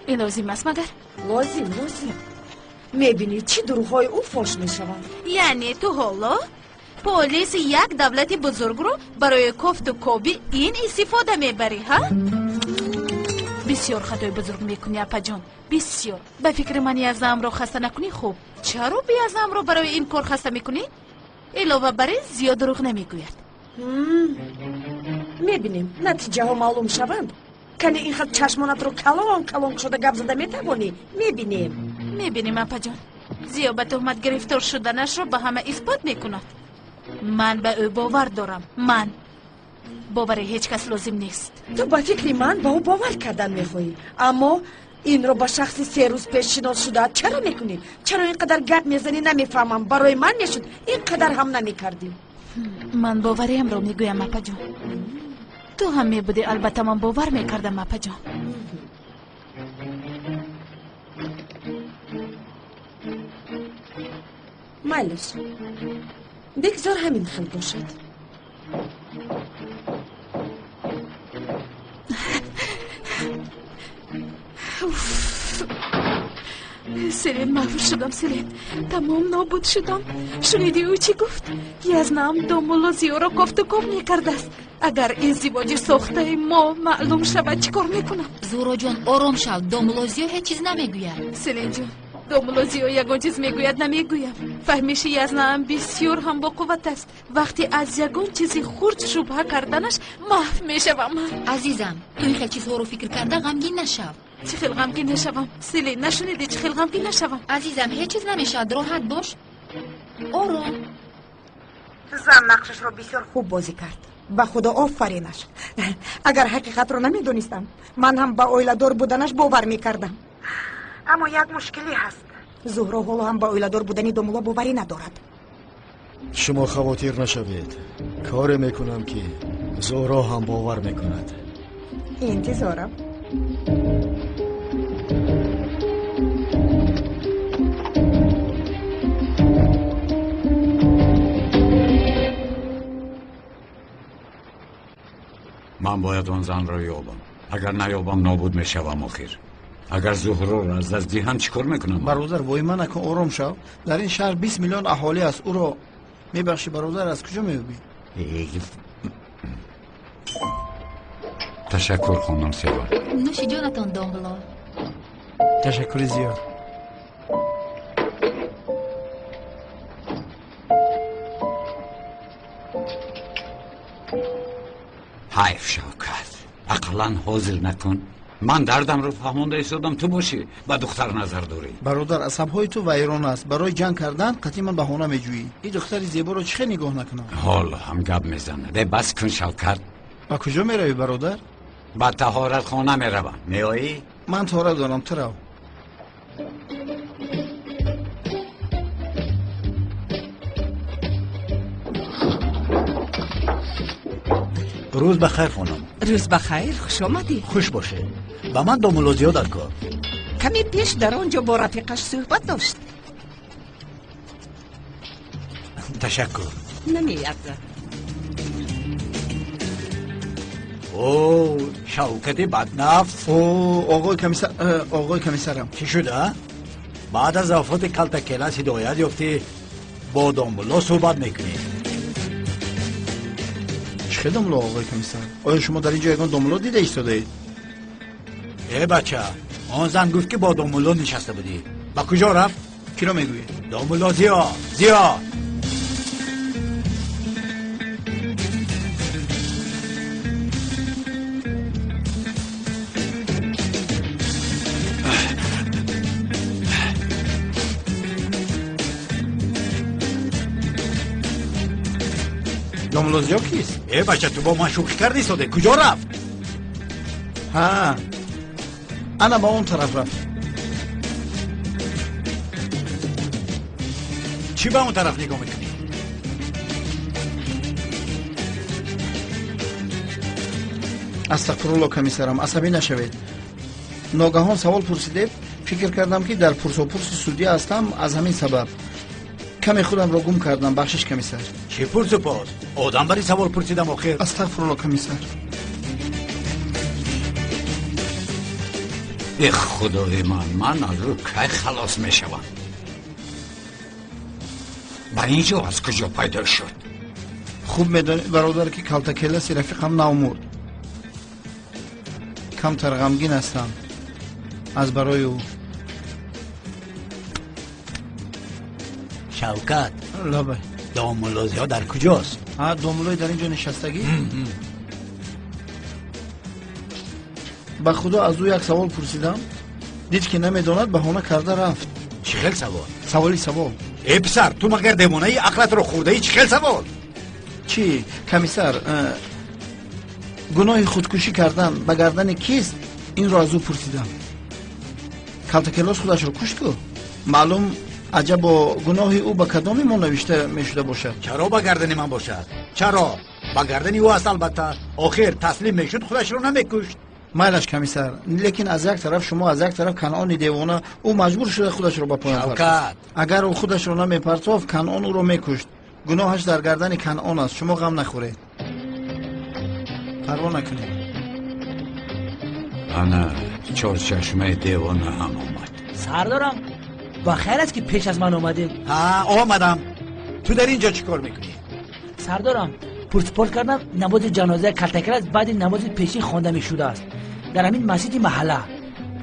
Ин лозим аст магар? Лозим, лозим. Мебинӣ, чӣ дурӯғҳои ӯ фош мешаванд. Яъне ту ҳоло полиси як давлати бузургро барои кофту коби ин истифода мебарӣ, ҳа? Бисёр хатои бузург мекунӣ, апаҷон, бисёр. Ба фикри ман, Язнаамро хаста накунӣ хуб. Чаро Язнаамро барои ин кор хаста мекунӣ? Илова бар ин, зиёд дурӯғ намегӯяд. Мебинем, натиҷаҳо маълум шаванд. Кани ин хел чашмонатро калон калон шуда гап зада метавонӣ? Мебинем. Мебинем, апаҷон. Зиё ба туҳмат гирифтор шуданашро ба ҳама исбот мекунад. Ман ба ӯ бовар дорам. Ман бовари ҳеҷ кас лозим нест. Ту ба фикри ман ба ӯ бовар кардан мехоҳӣ, аммо инро ба шахси 3 рӯз пеш шинос шудаат чаро мекунӣ? Чаро ин қадар гап мезанӣ, намефаҳмам. Барои ман мешуд, ин қадар ҳам намекардӣ. Ман бовариамро мегӯям, апаҷон. Ту ҳам мебудӣ, албатта ман бовар мекардам, апаҷон. Майлаш, бигзор ҳамин хел бошад. Селин, маҳвур шудам, Селин, тамом нобуд шудам. Шунидӣ, ӯ чӣ гуфт? Язнаам домулло Зиёро кофту коб мекардааст. Агар издивоҷи сохтаи мо маълум шавад, чӣ кор мекунам? Зуҳроҷон, ором шав, домулло Зиё ҳеҷ чиз намегӯяд. Селинҷон, домулло Зиё ягон чиз мегӯяд, намегӯям. Фаҳмиши Язнаам бисёр ҳам боқувват аст. Вақте аз ягон чизи хурд шубҳа карданаш, маҳв мешавам. Азизам, ту ин хел чизҳоро фикр карда ғамгин нашав. Чӣ хел ғамгин нашавам, Селин? Нашунидӣ, чӣ хел ғамгин нашавам? Азизам, ҳеҷ чиз намешавад, роҳат бош, ором. Зан нақшашро бисёр хуб бозӣ кард. Ба худо, офаринаш. Агар ҳақиқатро намедонистам, ман ҳам ба оиладор буданаш бовар мекардам. Аммо як мушкилӣ ҳаст. Зуҳро ҳоло ҳам ба оиладор будани домулло боварӣ надорад. Шумо хавотир нашавед, коре мекунам, ки Зуҳро ҳам бовар мекунад. Интизорам. Ман бояд он занро ёбам. Агар наёбам, нобуд мешавам охир. Агар Зуҳроро аз даст диҳам, чӣ кор мекунам? Бародар, воҳима накун, ором шав. Дар ин шаҳр 20 миллион аҳолӣ аст. Ӯро мебахшӣ, бародар, аз куҷо меёбӣ? Ташаккур, хонум Сева. Нӯши ҷонатон, домулло. Ташаккури зиёд. Ҳайф, Шавкат, ақаллан ҳозир накун. Ман дардамро фаҳмонда истодам, ту бошӣ ба духтар назар дорӣ. Бародар, асабҳои ту вайрон аст. Барои ҷанг кардан қатъи ман баҳона меҷӯӣ. Ин духтари зеборо чӣ хел нигоҳ накунам? Ҳоло ҳам гап мезанад. Э, бас кун, Шавкат. Ба куҷо меравӣ, бародар? Ба таҳоратхона меравам. Меоӣ? Ман таҳорат дорам, ту рав. Рӯз ба хайр, хонум. Рӯз ба хайр, хуш омадӣ. Хуш бошед. Ба ман домулло Зиё дар кор. Каме пеш дар он ҷо бо рафиқаш суҳбат дошт. Ташаккур. Намеарзад. О, Шавкати баднафс. О, оғои комиссар, оғои комиссарам. Чӣ шуда? Баъд аз вафоти Калтакелас ҳидоят ёфтӣ, бо домулло суҳбат мекунӣ. Чӣ хел домулло, оғои комиссар? Оё шумо дар ин ҷо ягон домулло дида истодаед? Э, бача, он зан гуфт, ки бо домулло нишаста будӣ. Ба куҷо рафт? Киро мегӯед? Домулло Зиё, Зиё. Домулло Зиё кист? Э, бача, ту бо ман шӯхӣ кардӣ истоде. Куҷо рафт? Ҳа, ана ба он тараф рафт. Чӣ ба он тараф нигоҳ мекунӣ? Астағфирулло, комиссарам, асабӣ нашавед. Ногаҳон савол пурсидед, фикр кардам, ки дар пурсопурси судя ҳастам, аз ҳамин сабаб каме худамро гум кардам. Бахшиш, комиссар. Чӣ пурсупос? Одам бари савол пурсидам охир. Астағфирулло, комиссар. Э, худои ман, ман аз ӯ кай халос мешавам? Ба ин ҷо аз куҷо пайдо шуд? Хуб медонед, бародар, ки Калтакеласи рафиқам навмурд. Камтар ғамгин ҳастам аз барои ӯ. Шавкат. Лабай. Домулло Зиё дар куҷост? Ҳа, домуллои дар ин ҷо нишастагӣ? Ба худо, аз ӯ як савол пурсидам, дид, ки намедонад, баҳона карда рафт. Чӣ хел савол? Саволи савол. Э, писар, ту магар девонаи, ақлатро хӯрдаӣ? Чӣ хел савол? Чӣ, комиссар, гуноҳи худкушӣ кардан ба гардани кист? Инро аз ӯ пурсидам. Калтакелос худашро кушт ку. Маълум, аҷабо гуноҳи ӯ ба кадоми мо навишта мешуда бошад? Чаро ба гардани ман бошад? Чаро ба гардани ӯ аст? Албатта, охир таслим мешуд, худашро намекушт. Майлаш, комиссар, лекин аз як тараф шумо, аз як тараф Канъони девона. Ӯ маҷбур шуда худашро ба поён партофт. Шавкат, Агар ӯ худашро намепартофт, Канъон ӯро мекушт. Гуноҳаш дар гардани Канъон аст. Шумо ғам нахӯред, парво накунед. Ана чорчашмаи девона ҳам омад. Сардорам, ба хайр аст, ки пеш аз ман омадед? Ҳа, омадам. Ту дар ин ҷо чӣ кор мекунӣ? Сардорам, пурсупорт кардам, намози ҷанозаи Калтакелас баъди намози пешин хонда мешудааст дар ҳамин масҷиди маҳалла.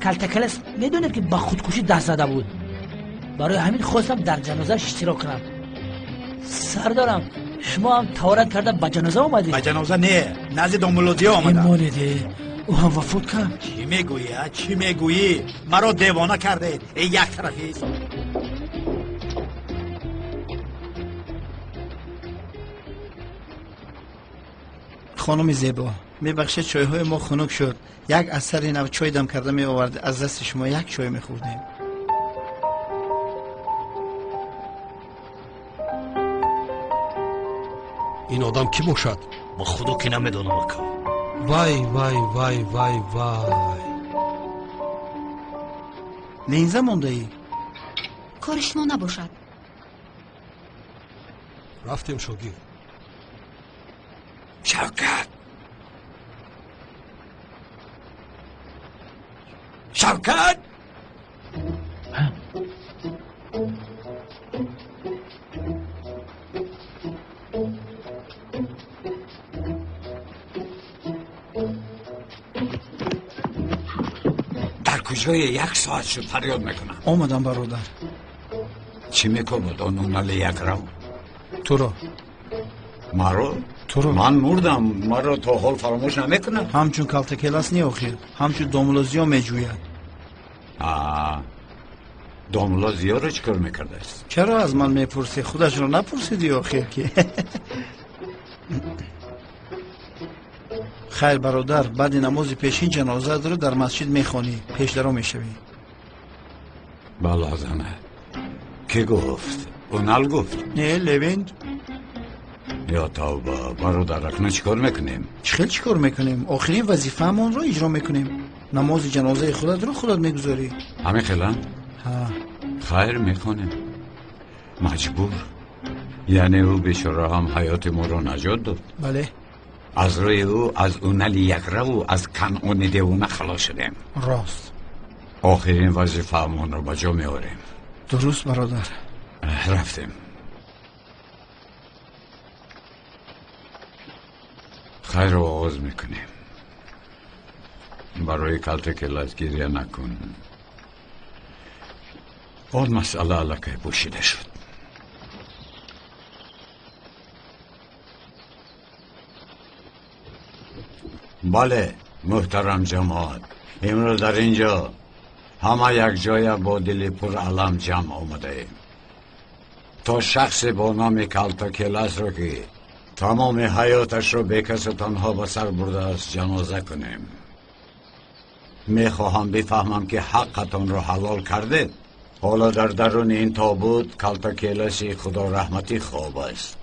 Калтакелас, медонед, ки ба худкушӣ даст зада буд. Барои ҳамин хостам дар ҷанозааш иштирок кунам. Сардорам, шумо ҳам таҳорат карда ба ҷаноза омадед? Ба ҷаноза не, назди домулло Зиё омадам. Монед, ӯ ҳам вафот кард? Чӣ мегӯӣ, а? Чӣ мегӯӣ? Маро девона кардед, э, як тарафи. Хонуми зебо, мебахшед, чойҳои мо хунук шуд. Як аз сари нав чой дам карда меовард, аз дасти шумо як чой мехӯрдем. Ин одам кӣ бошад? Ба худо, ки намедонам, ака. Вай, вай, вай, вай, вай! Линза мондаӣ. Кори шумо набошад. Рафтем, шогирд. Шавкат. Шавкат! Дар куҷое як соат шуд фарёд мекунам. Омадам, бародар. Чӣ мекунад он унали якрав? Туро. Маро? Туро. Ман мурдам, маро то ҳол фаромӯш намекунад. Ҳамчун калтакелас не, охир, ҳамчун домулло Зиё меҷӯяд. Домулло Зиёро чӣ кор мекардааст? Чаро аз ман мепурсӣ? Худашро напурсидӣ охир ки. Хайр, бародар, баъди намози пешин ҷанозаатро дар масҷид мехонӣ, пешдаро мешавӣ. Балозана. Кӣ гуфт? Унал гуфт? Не, Левент. Ё тавба, бародар, акнун чӣ кор мекунем? Чӣ хел чӣ кор мекунем? Охирин вазифаамонро иҷро мекунем. Намози ҷанозаи худатро худат мегузорӣ. Ҳамин хела? Ҳа. Хайр, мехонем. Маҷбур. Яъне ӯ бечора ҳам ҳаёти моро наҷот дод. Бале. Аз рӯи ӯ аз унали якраву аз канъони девона халос шудем. Рост. Охирин вазифаамонро ба ҷо меорем. Дуруст, бародар. Рафтем. Хайрро оғоз мекунем. Барои калтакелас гиря накун. Он масъала аллакай пӯшида шуд. Бале, муҳтарам ҷамоат, имрӯз дар ин ҷо ҳама якҷоя бо дили пуралам ҷамъ омадаем, то шахсе бо номи калтакеласро, ки тамоми ҳаёташро бекасу танҳо ба сар бурдааст, ҷаноза кунем. Мехоҳам бифаҳмам, ки ҳаққатонро ҳалол кардед. Ҳоло дар даруни ин тобут калтакеласи худораҳматӣ хоб аст.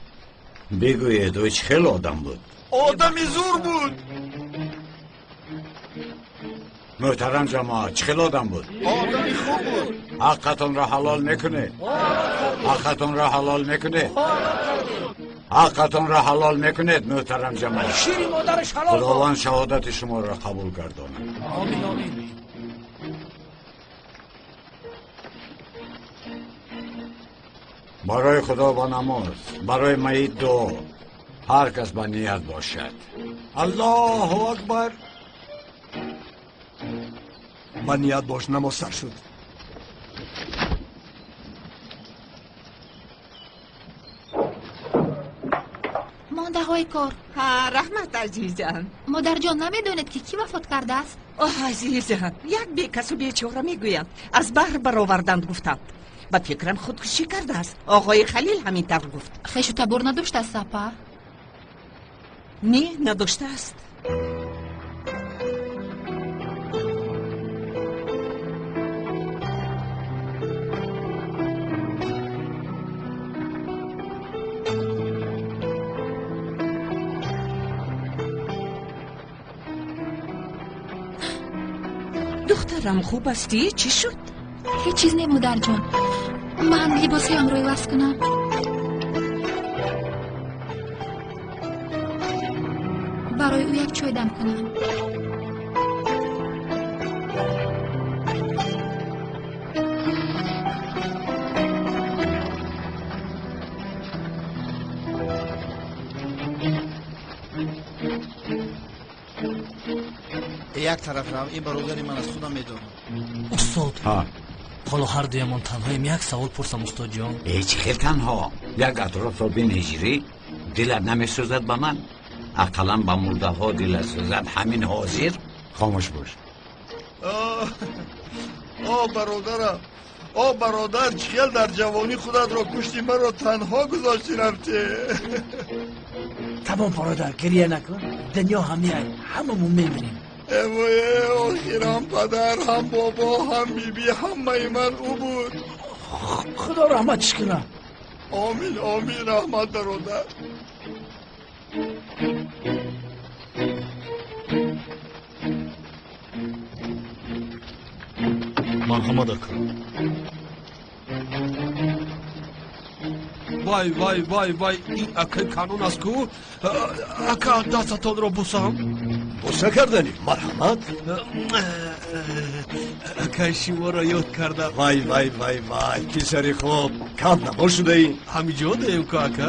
Бигӯед, ӯ чӣ хел одам буд? Одами зур буд. Муҳтарам ҷамоат, чӣ хел одам буд? Одами хуб буд. Ҳаққатонро ҳалол мекунед? Ҳаққатонро ҳалол мекунед? Ҳаққатонро ҳалол мекунед, муҳтарам ҷамоат? Шири модараш ҳалол бод. Худованд шаҳодати шуморо қабул гардонад. Омин, омин. Барои худо ба намоз, барои маит дуо. Ҳар кас ба ният бошад. Аллоҳу акбар. Ба ният бош, намоз сар шуд. Мондаҳои кор. Ҳа, раҳмат, азизам. Модарҷон, намедонед, ки кӣ вафот кардааст? Оҳ, азизам, як бекасу бечора мегӯянд, аз баҳр бароварданд гуфтанд. Ба фикрам, худкушӣ кардааст. Оғои Халил ҳамин тавр гуфт. Хешу табор надоштааст, апа? Не, надоштааст. Духтарам, хуб ҳастӣ? Чӣ шуд? Ҳеҷ чиз не, модарҷон. Ман либосҳоямро иваз кунам. Барои ӯ як чой дам кунам. Як тараф рав, ин бародари ман аз худам медонам. Устод, ҳоло ҳар дуямон танҳоем, як савол пурсам, устодҷон. Э, чӣ хел танҳо? Як атрофро бинеҷирӣ, дилат намесӯзад ба ман? Ақаллан ба мурдаҳо дилат сӯзад ҳамин ҳозир? Хомӯш бош. О, бародарам, о, бародар, чӣ хел дар ҷавонӣ худатро кушти, маро танҳо гузошти рафтӣ. Тамом, бародар, гиря накун. Дунё ҳамияй, ҳамамон мемирем. Эвое, охир ҳам падар, ҳам бобо, ҳам биби, ҳамаи ман ӯ буд. Худо раҳматиш кунад. Омин, омин, раҳмат, бародар. Марҳамат, ака. Вай, вай, вай, вай, ин акаи канон аст ку. Ака, дастатонро бусам. Буса кардани, марҳамат. Акай, шуморо ёд кардам. Вай, вай, вай, вай, писари хуб, кам набошудаӣ? Ҳамиҷо даем ку, ака.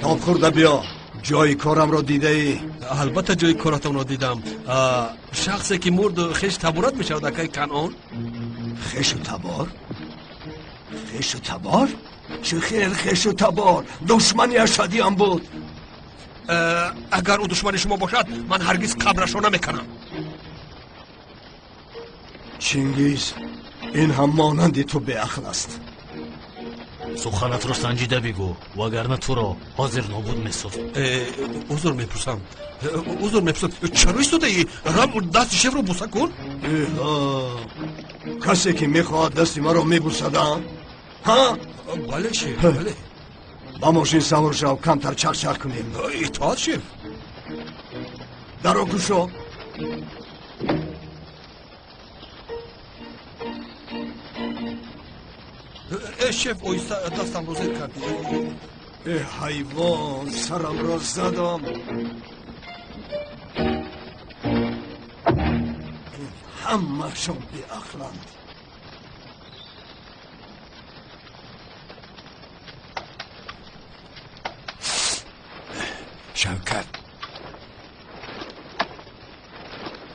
Тоб хӯрда биё. Ҷои корамро дидаӣ? Албатта, ҷои коратонро дидам. Шахсе ки мурд, хеш таборат мешавад, акай Канъон. Хешу табор? Хешу табор? Чӣ хел хешу табор? Душмани ашадиам буд. Агар ӯ душмани шумо бошад, ман ҳаргиз қабрашро намеканам. Чингиз, ин ҳам монанди ту беақл аст. Суханатро санҷида бигӯ, вагарна туро ҳозир нобуд месозам. Узр мепурсам, узр мепурсам. Чаро истодаӣ? Рам, дасти шефро буса кун. Касе ки мехоҳад дасти маро мебусад, ҳа? Бале, шеф, бале. Ба мошин савор шав, камтар чақчақ кунем. Итоат, шеф. Даро кушо. Э, шеф, оҳиста, дастамро зер кардӣ. Э, ҳайвон, сарамро задам. Ҳамашон беақланд. Шавкат,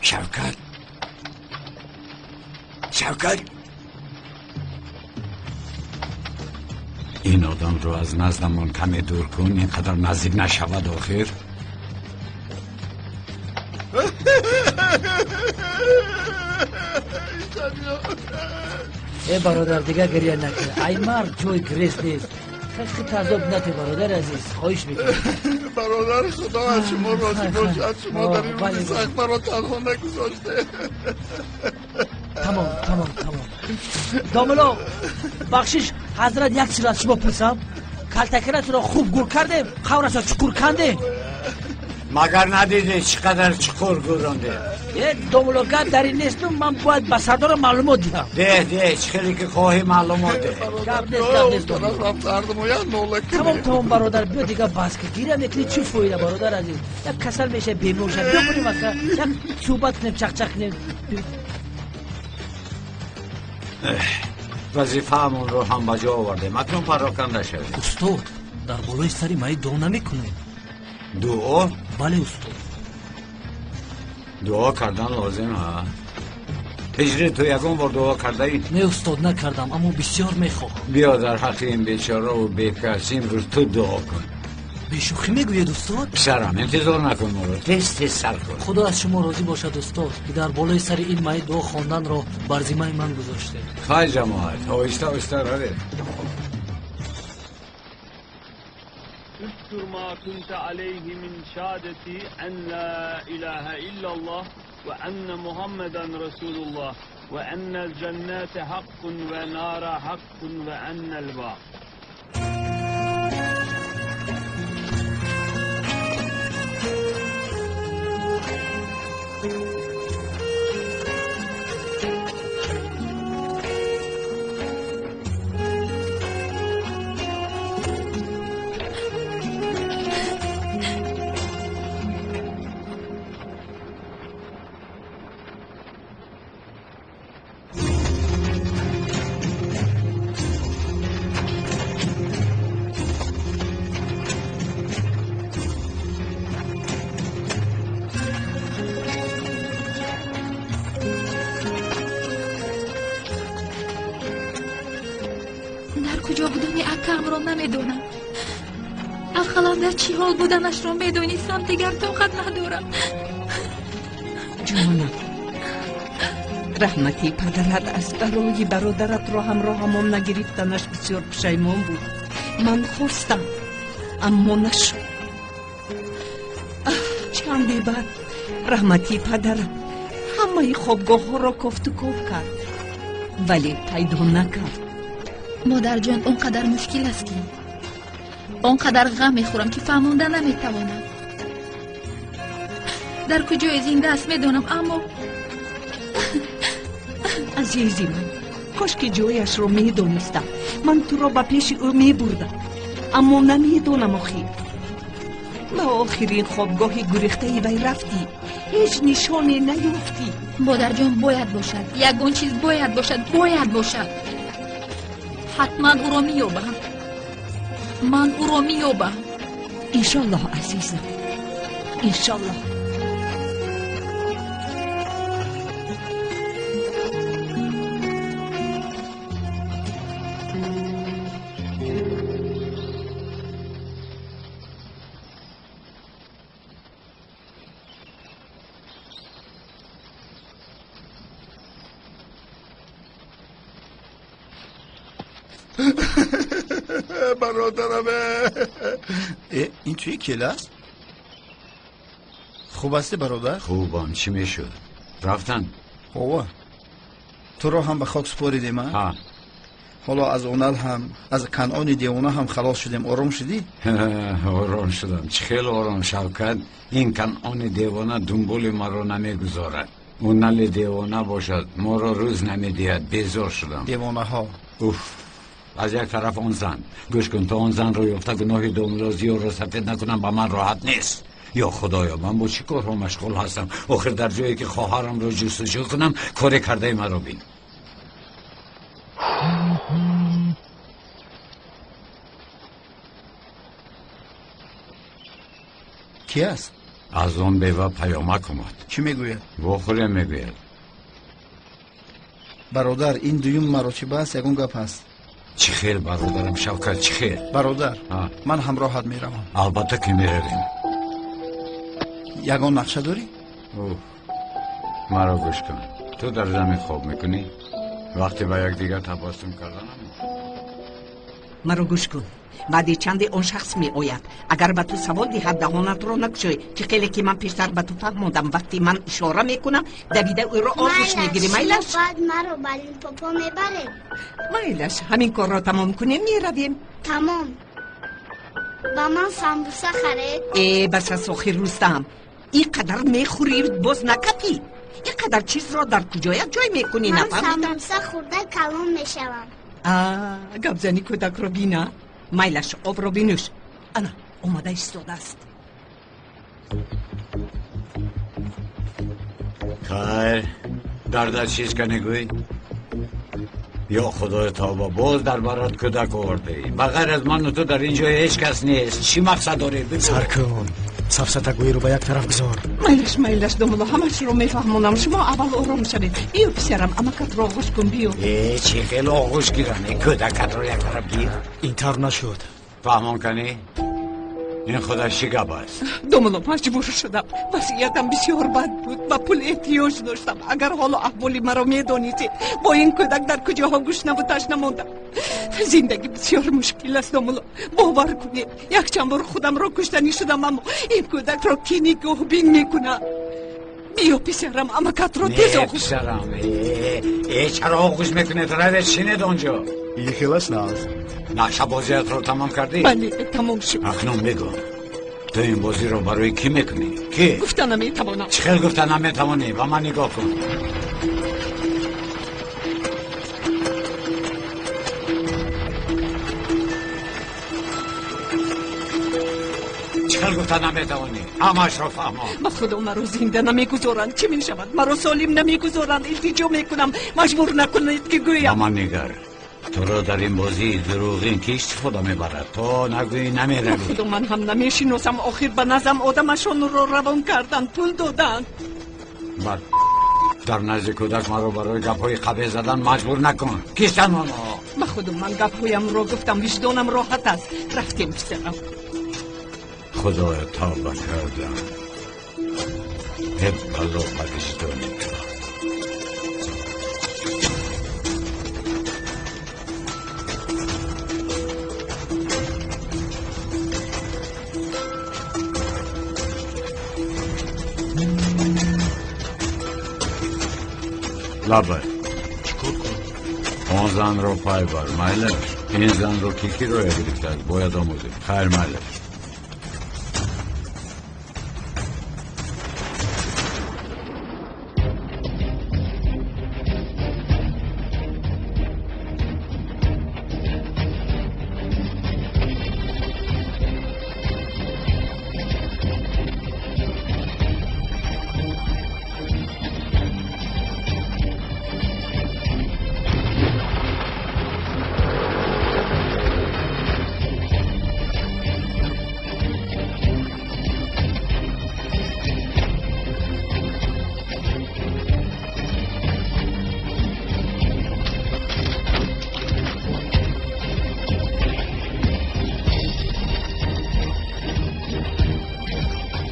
Шавкат, Шавкат, ин одамро аз наздамон каме дур кун, ин қадар наздик нашавад охир. Э, бародар, дигар гиря накун. Ай мард ҷои гирес нест. Хеле тазоб нате, бародари азиз, хоҳиш мекунам. Бародар, худо аз шумо розӣ бошад. Шумо дар ин рӯзи сахт маро танҳо нагузоште. Тамом, тамом, тамом. Домулло, бахшиш, ҳазрат, як чиз аз шумо пурсам. Калтакаратро хуб гур кардем, қаврашро чуқур кандем? Магар надидӣ, чӣ қадар чуқур гӯрондем? Э, домулло, гап дар ин несту, ман бояд ба сардора маълумот диҳам. Деҳ, деҳ, чӣ хеле ки хоҳӣ маълумот деҳ. Гап нест, гап нест. Тамом, тамом, бародар, биё, дигар бас ки гиря мекунӣ, чӣ фоида, бародар азиз? Як касал меша, бемор ша. Биё кунем, ака, як суҳбат кунем, чақчақ кунем. Вазифаамонро ҳам ба ҷо овардем, акнун пароканда шавем. Устод, дар болои сари майит дуо намекунем? Дуо? Бале, устод. Дуо кардан лозим, ҳа? Ҳиҷри, ту ягон бор дуо кардаӣ? Не, устод, накардам, аммо бисёр мехоҳам. Биё, дар ҳаққи ин бечораву бекас имрӯз ту дуо кун. Бешӯхӣ мегӯед, устод? Писарам, интизор накун моро, тез тез сар кун. Худо аз шумо розӣ бошад, устод, ки дар болои сари ин майит дуо хонданро бар зиммаи ман гузоштед. Хай, ҷамоат, оҳиста оҳиста равед. اذكر ما كنت عليه من شهادة أن لا إله إلا الله وأن محمدا رسول الله وأن الجنة حق ونار حق وأن البعث. Куҷо будани акамро намедонам. Ақаллан дар чӣ ҳол буданашро медонистам, дигар тоқат надорам. Ҷонам, раҳмати падарат аз барои бародаратро ҳамроҳамон нагирифтанаш бисёр пушаймон буд. Ман хостам, аммо нашуд. Чанде баъд раҳмати падарат ҳамаи хобгоҳҳоро кофту ков кард, вале пайдо накард. Модарҷон, он қадар мушкил аст, ки он қадар ғам мехӯрам, ки фаҳмонда наметавонам. Дар куҷое зинда аст, медонам, аммо Азизи ман, кошки ҷояшро медонистам, ман туро ба пеши ӯ мебурдам, аммо намедонам. Охир ба охирин хобгоҳи гурехтаи вай рафтӣ, ҳеҷ нишоне наёфтӣ. Модарҷон, бояд бошад, ягон чиз бояд бошад, бояд бошад. Ҳатман ӯро меёбам. Ман ӯро меёбам. Иншоллоҳ, азизам, иншоллоҳ. Бародарам, ин туи кела аст? Хуб ҳастӣ, бародар? Хубам, чӣ мешуд? Рафтан? Ова, туро ҳам ба хок супоридем, а? Ҳоло аз онал ҳам, аз Канъони девона ҳам халос шудем. Ором шудӣ? Ором шудам. Чӣ хеле ором, Шавкат. Ин Канъони девона дунболи маро намегузорад. Онали девона бошад, моро рӯз намедиҳад. Безор шудам. Девонаҳо. Уф, аз як тараф он зан. Гӯш кун, то он занро ёфта гуноҳи домулло Зиёрро сафед накунам, ба ман роҳат нест. Ё худоё, ман бо чӣ корҳо машғул ҳастам? Охир дар ҷое ки хоҳарамро ҷустуҷӯ кунам, коре кардаи маро бин. Ки аст? Аз он бева паёмак омад. Чӣ мегӯяд? Вохӯре мегӯяд. Бародар, ин дуюм маротиба аст, ягон гап ҳаст. Чӣ хел, бародарам Шавкат, чӣ хел? Бародар, ман ҳамроҳат меравам. Албатта ки меравем. Ягон нақша дорӣ? Маро гӯш кун. Ту дар замин хоб мекунӣ? Вақте ба якдигар табассум карданам. Маро гӯш кун. Баъди чанде он шахс меояд. Агар ба ту савол диҳад, даҳонатро накушой. Чӣ хеле ки ман пештар ба ту фаҳмондам, вақте ман ишора мекунам, давида ӯро оғӯш мегирӣ. Майлаш? Баъд маро ба Лимпопо мебаред? Майлаш, ҳамин корро тамом кунем, меравем. Тамом. Ба ман самбуса харед. Э, бас аз охир, Рустам, ин қадар мехӯрӣ, боз накафӣ. Ин қадар чизро дар куҷоя ҷой мекунӣ? Ман самбуса хӯрда калон мешавам. Гапзани кӯдакро бина. Майлаш, обро бинӯш. Ана омада истодааст. Хайр, дардат чиз ка негӯй? Ё худои тавба, боз дар барат кӯдак овардаӣ. Ба ғайр аз ману ту дар ин ҷо ҳеҷ кас нест. Чӣ мақсад дорӣ? Бигӯ. Сар кун, сафсатагӯиро ба як тараф гузор. Майлаш, майлаш, домулло, ҳамашро мефаҳмонам. Шумо аввал ором шавед. Биё, писарам, амакатро оғӯш кун, биё. Э, чӣ хел оғӯш гирам? Э, кӯдакатро як тараф гир. Ин тавр нашуд. Фаҳмон канӣ? Ин худаш чӣ гап аст? Домулло, маҷбур шудам. Вазъиятам бисёр бад буд, ба пул эҳтиёҷ доштам. Агар ҳоло аҳволи маро медонистед, бо ин кӯдак дар куҷоҳо гушнаву ташна мондам. Зиндагӣ бисёр мушкил аст, домулло, бовар кунед, якчанд бор худамро куштанӣ шудам, аммо ин кӯдакро кӣ нигоҳбин мекунад? Биё, писарам, амакатро тез Не, оғӯш. Писарам, э, чаро оғӯш мекунед? Равед, шинед онҷо. Ин хелаш нааст. Нақша бозиятро тамом кардӣ? Бале, тамом шуд. Акнун бигӯ, ту ин бозиро барои кӣ мекунӣ? Кӣ? Гуфта наметавонам. Чӣ хел гуфта наметавонӣ? Ба ман нигоҳ кун. Чӣ хел гуфта наметавонӣ? Ҳамаашро фаҳмон. Ба худо, маро зинда намегузоранд. Чӣ мешавад? Маро солим намегузоранд. Илтиҷо мекунам, маҷбур накунед ки Ба гӯям. ман нигар. Туро дар ин бозии дурӯғин кӣ истифода мебарад? То нагӯӣ, намеравӣ. Худо, ман ҳам намешиносам. Охир ба назам одамашонро равон карданд, пул доданд. Бад, дар назди кӯдак маро барои гапҳои қабеҳ задан маҷбур накун. Кистанд онҳо? Ба худо, ман гапҳоямро гуфтам, виҷдонам роҳат аст. Рафтем, писарам. Худоё, тавба кардам. Э, бало ба виҷдони ту. Лабай. Чӣ кор кунам? Он занро пай бар, майлаш. Ин занро кӣ кироя гирифтааст, бояд омӯзем. Хайр, майлаш.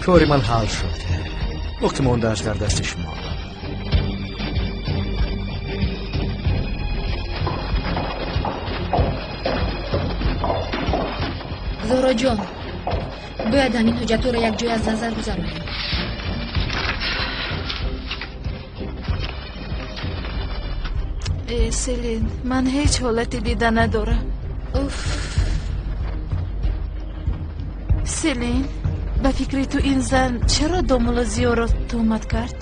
Кори ман ҳал шуд. Боқӣ мондааш дар дасти шумо. Зуҳроҷон, бояд ҳамин ҳуҷҷатҳоро якҷоя аз назар гузаронем. Э, Селин, ман ҳеҷ ҳолати дида надорам. Уф. Селин, ба фикри ту ин зан чаро домулло Зиёро туҳмат кард?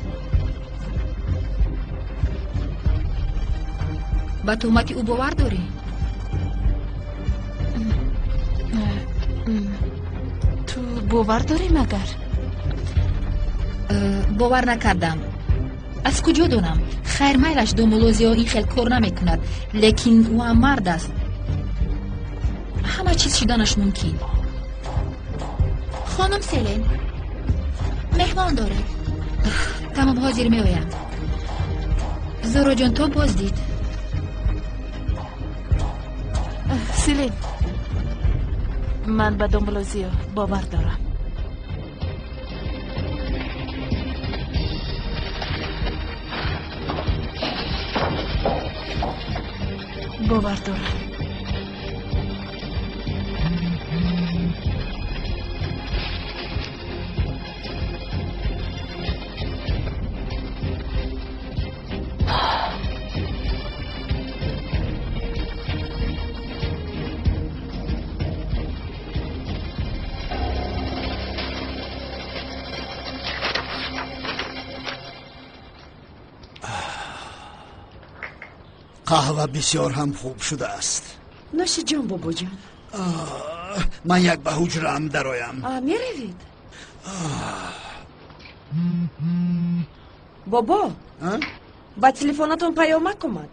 Ба туҳмати ӯ бовар дорӣ? Ту бовар дорӣ магар? Бовар накардам. Аз куҷо донам? Хайр, майлаш, домулло Зиё ин хел кор намекунад, лекин ӯ ҳам мард аст. Ҳама чиз шуданаш мумкин. Хонум Селен, меҳмон доред. Тамом, ҳозир меоям. Зуҳроҷон, то боздид. Селин, ман ба домулло Зиё бовар дорам. Бовар дорам. Қаҳва бисёр ҳам хуб шудааст. Нӯши ҷон, бобоҷон. Ман як ба ҳуҷраам дароям. Меравед? Бобо, ба телефонатон паёмак омад.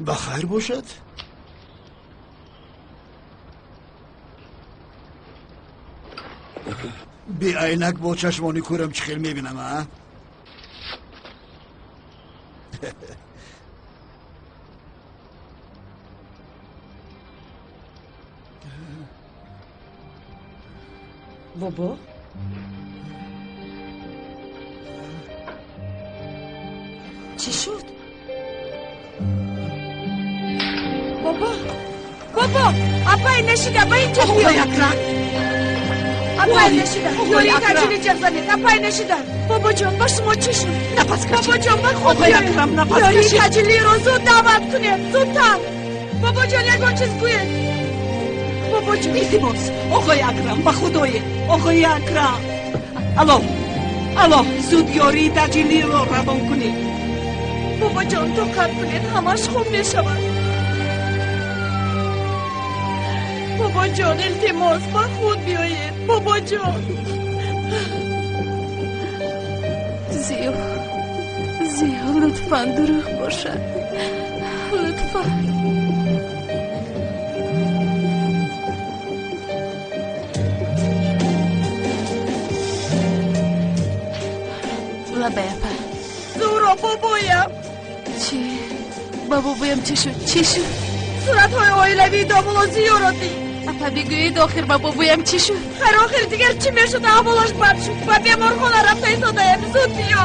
Ба хайр бошад? Беайнак бо чашмони кӯрам чӣ хел мебинам, а? Бобо, чӣ шуд? Бобо, бобо, апай нашида, ба инҷо биё. Апай нашида, ёрии таҷили ҷеғ занед, апай нашида. Бобоҷон, ба шумо чӣ шуд? Нафас кашед. Бобоҷон, ба худ Оқои Акрам, нафас ёрии кашед. таҷилиро зуд даъват кунед, зудтар. Бобоҷон, ягон чиз гӯед. Бобоҷон. Илтимос, оқои Акрам, ба худое, оқои Акрам. Алло, алло, зуд ёрии таҷилиро равон кунед. Бобоҷон, тоқат кунед, ҳамаш хуб мешавад. Бобоҷон, илтимос, ба худ биёед. Бобоҷон. Зиё, Зиё, лутфан дурӯғ бошад. Лутфан. Лабай, апа. Зуҳро, бобоям. Чӣ? Ба бобоям чӣ шуд? Чӣ шуд? Суратҳои оилавии домулло Зиёро дид. Апа, бигӯед, охир ба бобоям чӣ шуд? Хайр, охир дигар чӣ мешуд? Аҳволаш бад шуд. Ба беморхона рафта истодаем. Зуд биё.